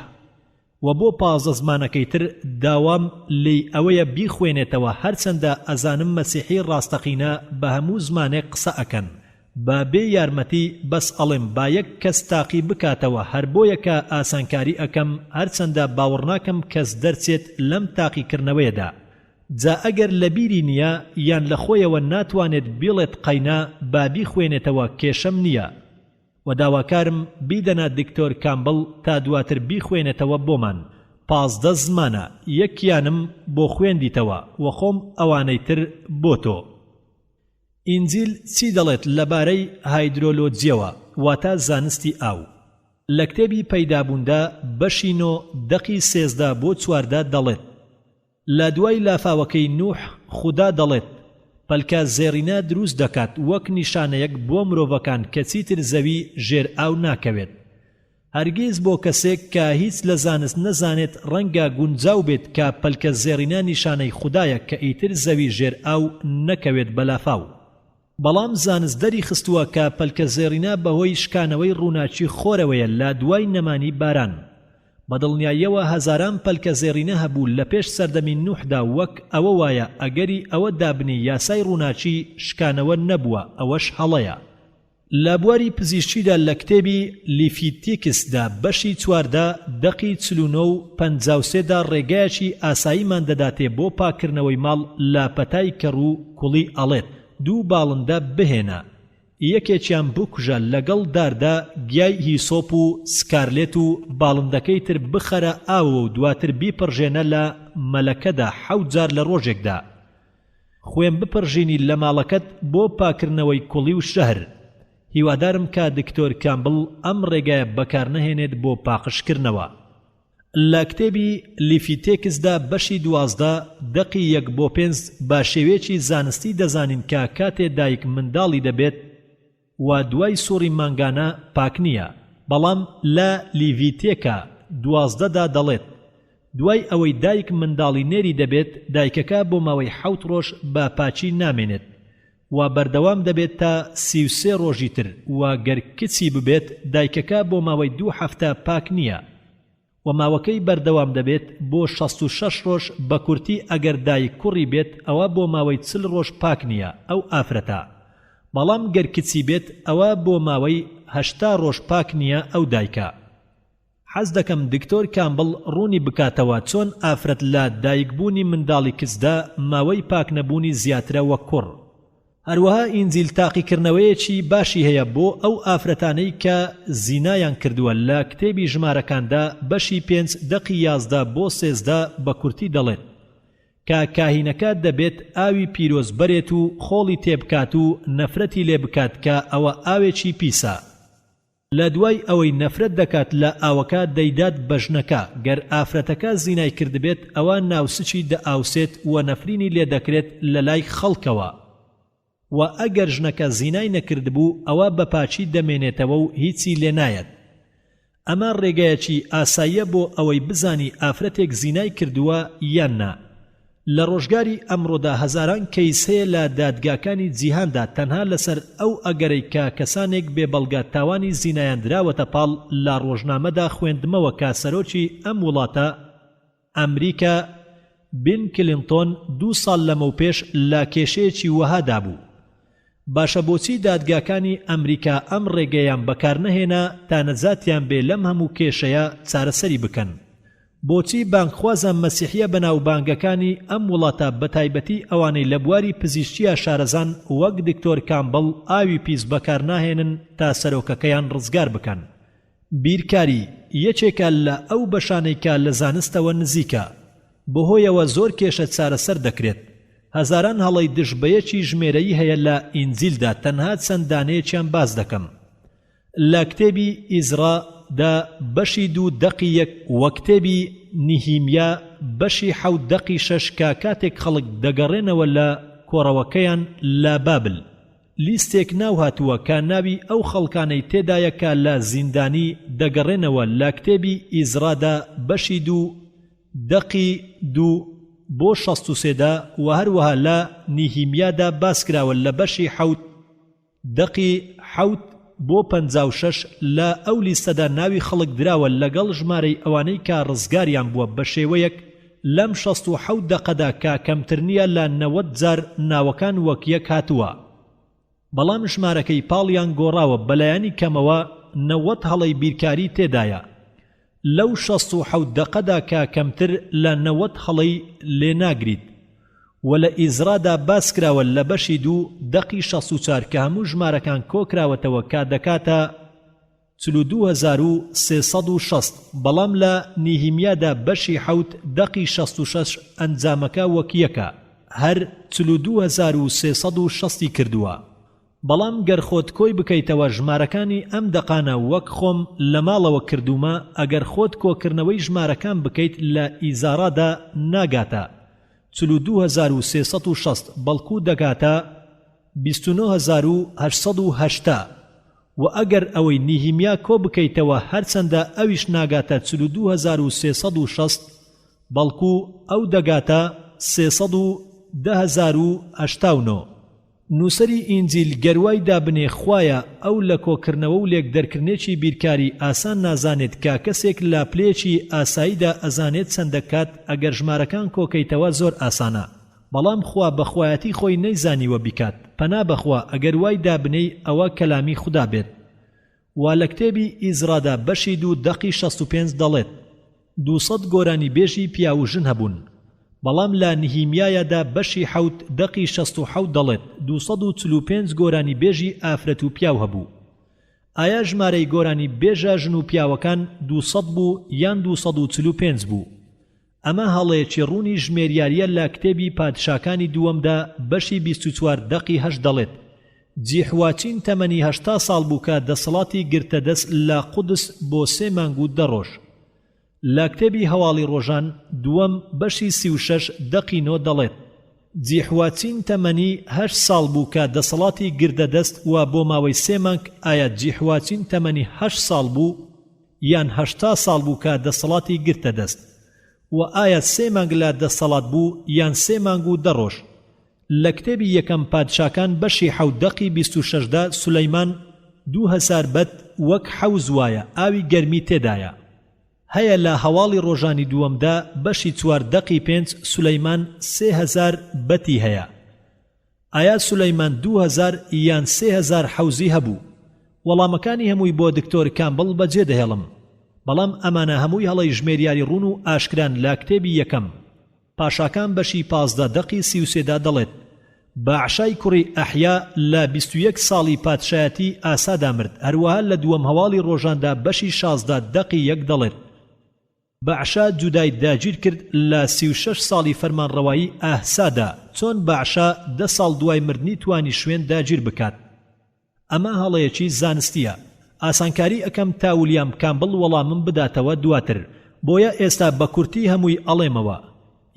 وە بۆ 15 زمانەکەی تر داوام لێی ئەوەیە بیخوێنێتەوە هەرچەندە ئەزانم مەسیحی ڕاستەقینە بە هەموو زمانێک قسە ئەکەن بە بێ یارمەتی بەس ئەڵێم با یەک کەس تاقی بکاتەوە هەر بۆیە کە ئاسانکاری ئەکەم هەرچەندە باوەڕناکەم کەس دەرچێت لەم تاقیکردنەوەیەدا جا ئەگەر لەبیری نیە یان لە خۆیەوە ناتوانێت بیڵێت قەینا با بیخوێنێتەوە کێشەم نیە وە داواکارم بیدەنە دکتۆر کامبڵ تا دواتر بیخوێنێتەوە بۆمان 15 زمانە یەکیانم بۆ خوێندیتەوە وە خۆم ئەوانەی تر بۆ تۆ. ئینجیل چی دەڵێت لەبارەی هایدرۆلۆجیەوە واتە زانستی ئاو؟ لە کتێبی پەیدابووندا بەشی نۆ دەقی 13 بۆ 14 دەڵێت، لە دوای لافاوەکەی نوح خودا دەڵێت، پەلکە زێڕینە دروست دەکات وەک نیشانەیەک بۆ مرۆڤەکان کە چیتر زەوی ژێر ئاو ناکەوێت. هەرگیز بۆ کەسێک کە هیچ لە زانست نەزانێت ڕەنگە گونجاو بێت کە پەلکە زێڕینە نیشانەی خودایە کە ئیتر زەوی ژێر ئاو نەکەوێت بە لافاو. بەڵام زانست دەری خستووە کە پەلکە زێڕینە بەهۆی شکانەوەی ڕووناکی خۆرەوەیە لە دوای نەمانی باران. بە دڵنیاییەوە هەزاران پەلکە زێڕینە هەبوو لە پێش سەردەمی نوحدا وەک ئەوە وایە ئەگەری ئەوە دابنێی یاسای ڕووناکی شکانەوە نەبووە ئەوەش هەڵەیە. لە بواری پزیشکیدا لە کتێبی، لیفیتیکس، دا بەشی 14 دەقی 49 و 53 دا ڕێگایەکی ئاساییمان دەداتێ بۆ پاککردنەوەی ماڵ لە پەتای کەڕوو کوڵی ئەڵێت، دوو باڵندە بهێنە یەکێکیان بکوژە لەگەڵ داردا گیای هیسۆپ و سکارلێت و باڵندەکەی تر بخەرە ئاوەوە و دواتر بیپڕژێنە لە مەلەکەدا حەوت جار لە ڕۆژێکدا خوێن بپڕژینی لە ماڵەکەت بۆ پاکردنەوەی کوڵی و ژەهر. هیوادارم کە دکتۆر کامبڵ ئەم ڕێگایە بەکارنەهێنێت بۆ پاقژکردنەوە. لە کتێبی لیفیتێکس دا بەشی 12 دەقی یەک بۆ پێنج بە شێوەیەکی زانستی دەزانین کە کاتێ دایک منداڵی دەبێت و دوای سوڕی مانگانە پاک نییە، بەڵام لە لیڤیتێکا 12 دا دەڵێت، دوای ئەوەی دایک منداڵی نێری دەبێت دایکەکە بۆ ماوەی حەوت ڕۆژ بە پاکی نامێنێت و بەردەوام دەبێت تا 33 ڕۆژی تر و گەر کچی ببێت دایکەکە بۆ ماوەی دوو هەفتە پاک نییە و ماوەکەی بەردەوام دەبێت بۆ 66 ڕۆژ بە کورتی ئەگەر دایک کوڕی بێت ئەوە بۆ ماوەی 40 ڕۆژ پاک نییە ئەو ئافرەتە بەڵام گەر کچی بێت ئەوە بۆ ماوەی 80 ڕۆژ پاک نییە ئەو دایکە. حەز دەکەم دکتۆر کامبڵ ڕوونی بکاتەوە چۆن ئافرەت لە دایک بوونی منداڵی کچدا ماوەی پاک نەبوونی زیاترە وەک کوڕ. هەروەها ئینجیل تاقیکردنەوەیەکی باشی هەیە بۆ ئەو ئافرەتانەی کە زینایان کردووە لە کتێبی ژمارەکاندا بەشی پێنج دەقی 11 بۆ 13 بە کورتی دەڵێت کە کاهینەکە دەبێت ئاوی پیرۆز بەرێت و خۆڵی تێبکات و نەفرەتی لێ بکات کە ئەوە ئاوێکی پیسە. لە دوای ئەوەی نەفرەت دەکات لە ئاوەکە دەیدات بە ژنەکە، گەر ئافرەتەکە زینای کردبێت ئەوا ناوسکی دەئاوسێت و نەفرینی لێ دەکرێت لە لای خەڵکەوە، وە ئەگەر ژنەکە زینای نەکردبوو ئەوا بە پاکی دەمێنێتەوە و هیچی لێ نایەت. ئەمە ڕێگایەکی ئاساییە بۆ ئەوەی بزانی ئافرەتێک زینای کردووە یان نا. لە ڕۆژگاری ئەمڕۆدا هەزاران کەیس هەیە لە دادگاکانی جیهاندا تەنها لەسەر ئەو ئەگەرەی کە کەسانێک بێ بەڵگە تاوانی زینایان دراوەتە پاڵ لە ڕۆژنامەدا خوێندمەوە کە سەرۆکی ئەم وڵاتە ئەمریکا بین کلینتۆن دوو ساڵ لەمەوپێش لە کێشەیەکی وەهادا بوو. باشە بۆچی دادگاکانی ئەمریکا ئەم ڕێگەیان بەکارنەهێنا تا نەجاتیان بێ لەم هەموو کێشەیە چارەسەری بکەن؟ بۆچی بانگخوازە مەسیحیە بەناوبانگەکانی ئەم وڵاتە بەتایبەتی ئەوانەی لە بواری پزیشکیا شارەزان وەک دکتۆر کامبڵ ئاوی پیس بەکارناهێنن تا سەرۆکەکەیان ڕزگار بکەن؟ بیرکاری یەکێکە لە ئەو بەشانەی کە لە زانستەوە نزیکە، بەهۆیەوە زۆر کێشە چارەسەر دەکرێت، هەزاران هەڵەی دژ بەیەکی ژمێرەیی هەیە لە ئینجیلدا تەنها چەند دانەیەکیان باس دەکەم لە کتێبی، ئیزرا، دا بەشی دوو دەقی یەک، وە کتێبی، نیهیمیا، بەشی حەوت دەقی شەش کە کاتێک خەڵک دەگەڕێنەوە لە کۆڕەوەکەیان لە بابل. لیستێک ناو هاتووە کە ناوی ئەو خەڵکانەی تێدایە کە لە زیندانی دەگەڕێنەوە لە کتێبی ئیزرادا بەشی دوو دەقی دوو بۆ 63 دا وە هەروەها لە نیهیمیادا باسکراوە لە بەشی حەوت دەقی. حەوت بۆ 56 لە ئەو لیستەدا ناوی خەڵک دراوە لەگەڵ ژمارەی ئەوانەی کە ڕزگاریان بووە بە شێوەیەک لەم 67 دەقەدا کە کەمتر نییە لە 90 جار ناوەکان وەک یەک هاتووە. بەڵام ژمارەکەی پاڵیان گۆڕاوە بەلایەنی کەمەوە 90 هەڵەی بیرکاری تێدایە لەو 67 دەقەدا کە کەمتر لە 90 هەڵەی لێ ناگریت و لە ئیزرادا باسکراوە لە بەشی دوو دەقی 64 کە هەموو ژمارەکان کۆکراوەتەوە کە دەکاتە 42360 بەڵام لە نیهیمیادا بەشی حەوت دەقی 66 ئەنجامەکە وەک یەکە هەر 42360 ی کردووە بەڵام گەر خۆت کۆی بکەیتەوە ژمارەکانی ئەم دەقانە وەک خۆم لە ماڵەوە کردوومە ئەگەر خۆت کۆکردنەوەی ژمارەکان بکەیت لە ئیزارادا ناگاتە 42360 بەڵکو دەگاتە 29880 وە ئەگەر ئەوەی نیهیمیا کۆ بکەیتەوە هەرچەندە ئەویش ناگاتە 42360 بەڵکو ئەو دەگاتە 310089. نووسەری ئینجیل گەر وای دابنێ خوایە ئەو لە کۆکردنەوە و لێک دەرکردنێکی بیرکاری ئاسان نازانێت کە کەسێک لە پلەیەکی ئاساییدا ئەزانێت چەندە کات ئەگەر ژمارەکان کۆکەیتەوە زۆر ئاسانە بەڵام خوا بە خوایەتی خۆی نەیزانیوە بیکات پەنا بەخوا ئەگەر وای دابنێی ئەوە کەلامی خودا بێت وا لە کتێبی ئیزرادا بەشی دوو دەقی 65 دەڵێت 200 گۆرانیبێژی پیاو و ژن هەبوون بەڵام لە نهیمیایادا بەشی حەوت دەقی 67 دەڵێت 245 گۆرانیبێژی ئافرەت و پیاو هەبوو ئایا ژمارەی گۆرانی بێژە ژن و پیاوەکان 200 بوو یان 245 بوو؟ ئەمە هەڵەیەکی ڕوونی ژمێریارییە لە کتێبی پادشاکانی دووەمدا بەشی 24 دەقی هەشت دەڵێت جیحواچین تەمەنی 80 ساڵ بوو کە دەسەڵاتی گرتە دەست لە قودس بۆ سێ مانگ و دە ڕۆژ. لە کتێبی هەواڵی ڕۆژان دووەم بەشی 36 دەقی نۆ دەڵێت جیحواچین تەمەنی هەشت ساڵ بوو کە دەسەڵاتی گردە دەست و بۆ ماوەی سێ مانگ ئایا جیحواچین تەمەنی هەشت ساڵ بوو یان 80 ساڵ بوو کە دەسەڵاتی گرتە دەست؟ وە ئایا سێ مانگ لە دەسەڵات بوو یان سێ مانگ و دە ڕۆژ؟ لە کتێبی یەکەم پادشاکان بەشی حەوت دەقی 26 دا سولەیمان 2000 بەت وەک حەوز وایە ئاوی گەرمی تێدایە هەیە لە هەواڵی ڕۆژانی دووەمدا بەشی چوار دەقی پێنج سولەیمان 3000 بەتی هەیە ئایا سولەیمان 2000 یان 3000 حەوزی هەبوو؟ وەڵامەکانی هەمووی بۆ دکتۆر کامبڵ بەجێ دەهێڵم بەڵام ئەمانە هەمووی هەڵەی ژمێریاری ڕوون و ئاشکران لە کتێبی یەکەم پاشاکان بەشی 15 دەقی 33 دا دەڵێت بەعشای کوڕی ئەحیا لە 21 ساڵی پادشایەتی ئاسادا مرد هەروەها لە دووەم هەواڵی ڕۆژاندا بەشی 16 دەقی یەک دەڵێت بەعشا جودای داگیر کرد لە 36 ساڵی فەرمانڕەوایی ئاهسادا چۆن بەعشا دە ساڵ دوای مردنی توانی شوێن داگیر بکات؟ ئەمە هەڵەیەکی زانستیە. ئاسانکاری ئەکەم تا ولیام کامبڵ وەڵامم بداتەوە دواتر. بۆیە ئێستا بە کورتی هەمووی ئەڵێمەوە.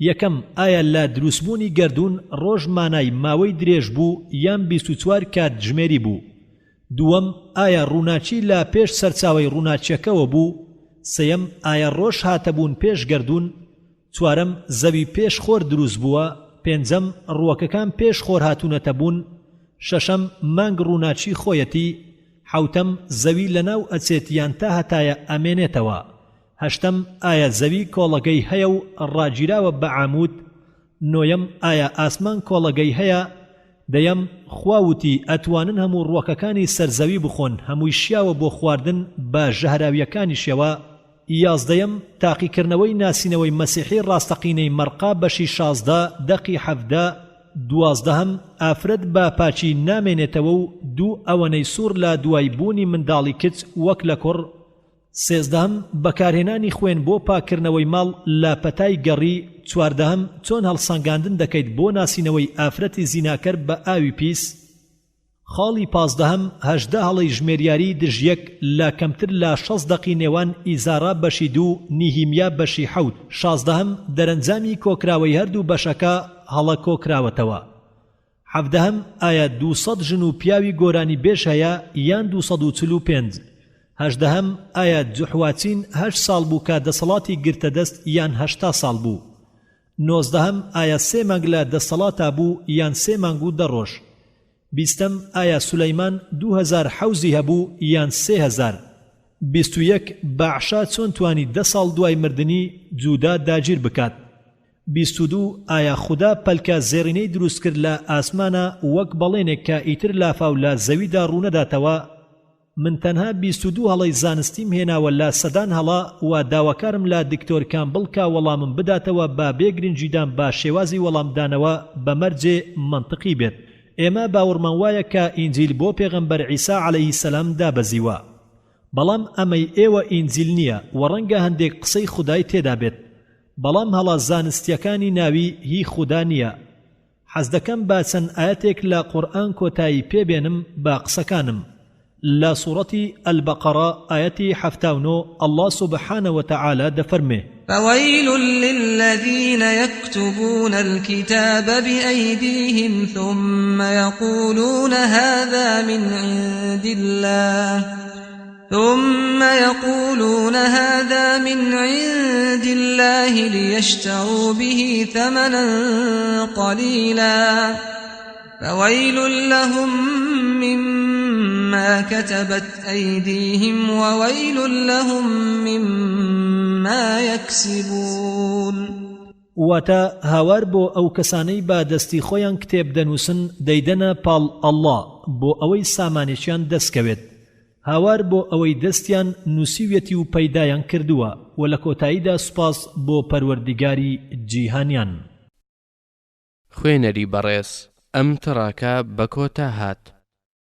یەکەم، ئایا لە دروستبوونی گەردوون ڕۆژ مانای ماوەی درێژ بوو یان 24 کاتژمێری بوو؟ دووەم، ئایا ڕووناکی لە پێش سەرچاوەی ڕووناکیەکەوە بوو؟ سێیەم، ئایا ڕۆژ هاتە بوون پێش گەردوون؟ چوارەم، زەوی پێش خۆر دروست بووە، پێنجەم، ڕووەکەکان پێش خۆر هاتوونەتە بوون، شەشەم، مانگ ڕووناکی خۆیەتی، حەوتەم، زەوی لەناو ئەچێت یان تا هەتایە ئەمێنێتەوە، هەشتەم، ئایا زەوی کۆڵەگەی هەیە و ڕاگیراوە بە عامود، نۆیەم، ئایا ئاسمان کۆڵەگەی هەیە، دەیەم، خوا وتی، ئەتوانن هەموو ڕووەکەکانی سەر زەوی بخۆن هەمووی شیاوە بۆ خواردن بە ژەهراویەکانیشیەوە، یازدەیەم، تاقیکردنەوەی ناسینەوەی مەسیحی ڕاستەقینەی مەرقا بەشی 16 دەقی 17 دوازدەهەم، ئافرەت بە پاکی نامێنێتەوە و دوو ئەوەنەی سوڕ لە دوای بوونی منداڵی کچ وەک لە کوڕ، سێزدەهەم، بەکارهێنانی خوێن بۆ پاککردنەوەی ماڵ لە پەتای گەڕی، چواردەهەم، چۆن هەڵسەنگاندن دەکەیت بۆ ناسینەوەی ئافرەتی زیناکەر بە ئاوی پیس؟ خاڵی پازدەهەم، 18 هەڵەی ژمێریاریی دژیەک لە کەمتر لە 60 دەقی نێوان ئیزارا بەشی دوو، نیهیمیا بەشی حەوت. شازدەهەم، دەرەنجامی کۆکراوەی هەردوو بەشەکە هەڵە کۆکراوەتەوە. حەڤدەهەم، ئایا 200 ژن و پیاوی گۆرانیبێژ هەیە یان 245؟ هەژدەهەم، ئایا جوحواچین هەشت ساڵ بوو کە دەسەڵاتی گرتە دەست یان 80 ساڵ بوو؟ نۆزدەهەم، ئایا سێ مانگ لە دەسەڵاتا بوو یان سێ مانگ و دە ڕۆژ؟ بیستەم، ئایا سولەیمان 2000 حەوزی هەبوو یان 3000؟ 21، بەعشا چۆن توانی دە ساڵ دوای مردنی جودا داگیر بکات؟ 22، ئایا خودا پەلکە زێڕینەی دروست کرد لە ئاسمانا وەک بەڵێنێک کە ئیتر لافاو لە زەویدا ڕوونەداتەوە؟ من تەنها 22 هەڵەی زانستیم هێناوە لە سەدان هەڵە وە داواکارم لە دکتۆر کامبڵ کە وەڵامم بداتەوە بە بێ گرنگیدان بە شێوازی وەڵامدانەوە بە مەرجێ مەنتقی بێت ئێمە باوەڕمان وایە کە ئینجیل بۆ پێغەمبەر عیسا علیە سلام دابەزیوە بەڵام ئەمەی ئێوە ئینجیل نیە وە ڕەنگە هەندێک قسەی خودای تێدا بێت بەڵام هەڵە زانستیەکانی ناوی هی خودا نیە حەزدەکەم بە چەند ئایەتێک لە قورئان کۆتایی پێ بێنم بە قسەکانم لە سوڕەتی، البقرە، ئایەتی 79 اللە سبحانە وتعالی دەفەرموێ. فویل للذین یکتبون الکتاب بأیدیهم ثم یقولون هذا من عند الله ثم یقولون هذا من عند الله لیشتروا به ثمنا قلیلا فویل لهم مما کتبت ایدیهم وویل لهم مما یکسبون. واتە، هاوار بۆ ئەو کەسانەی بە دەستی خۆیان کتێب دەنووسن دەیدەنە پاڵ اللە بۆ ئەوەی سامانێکیان دەست کەوێت، هاوار بۆ ئەوەی دەستیان نووسیویەتی و پەیدایان کردووە، وە لە کۆتاییدا سوپاس بۆ پەروەردیگاری جیهانیان. خوێنەری بەڕێز ئەم تڕاکە بە کۆتا هات.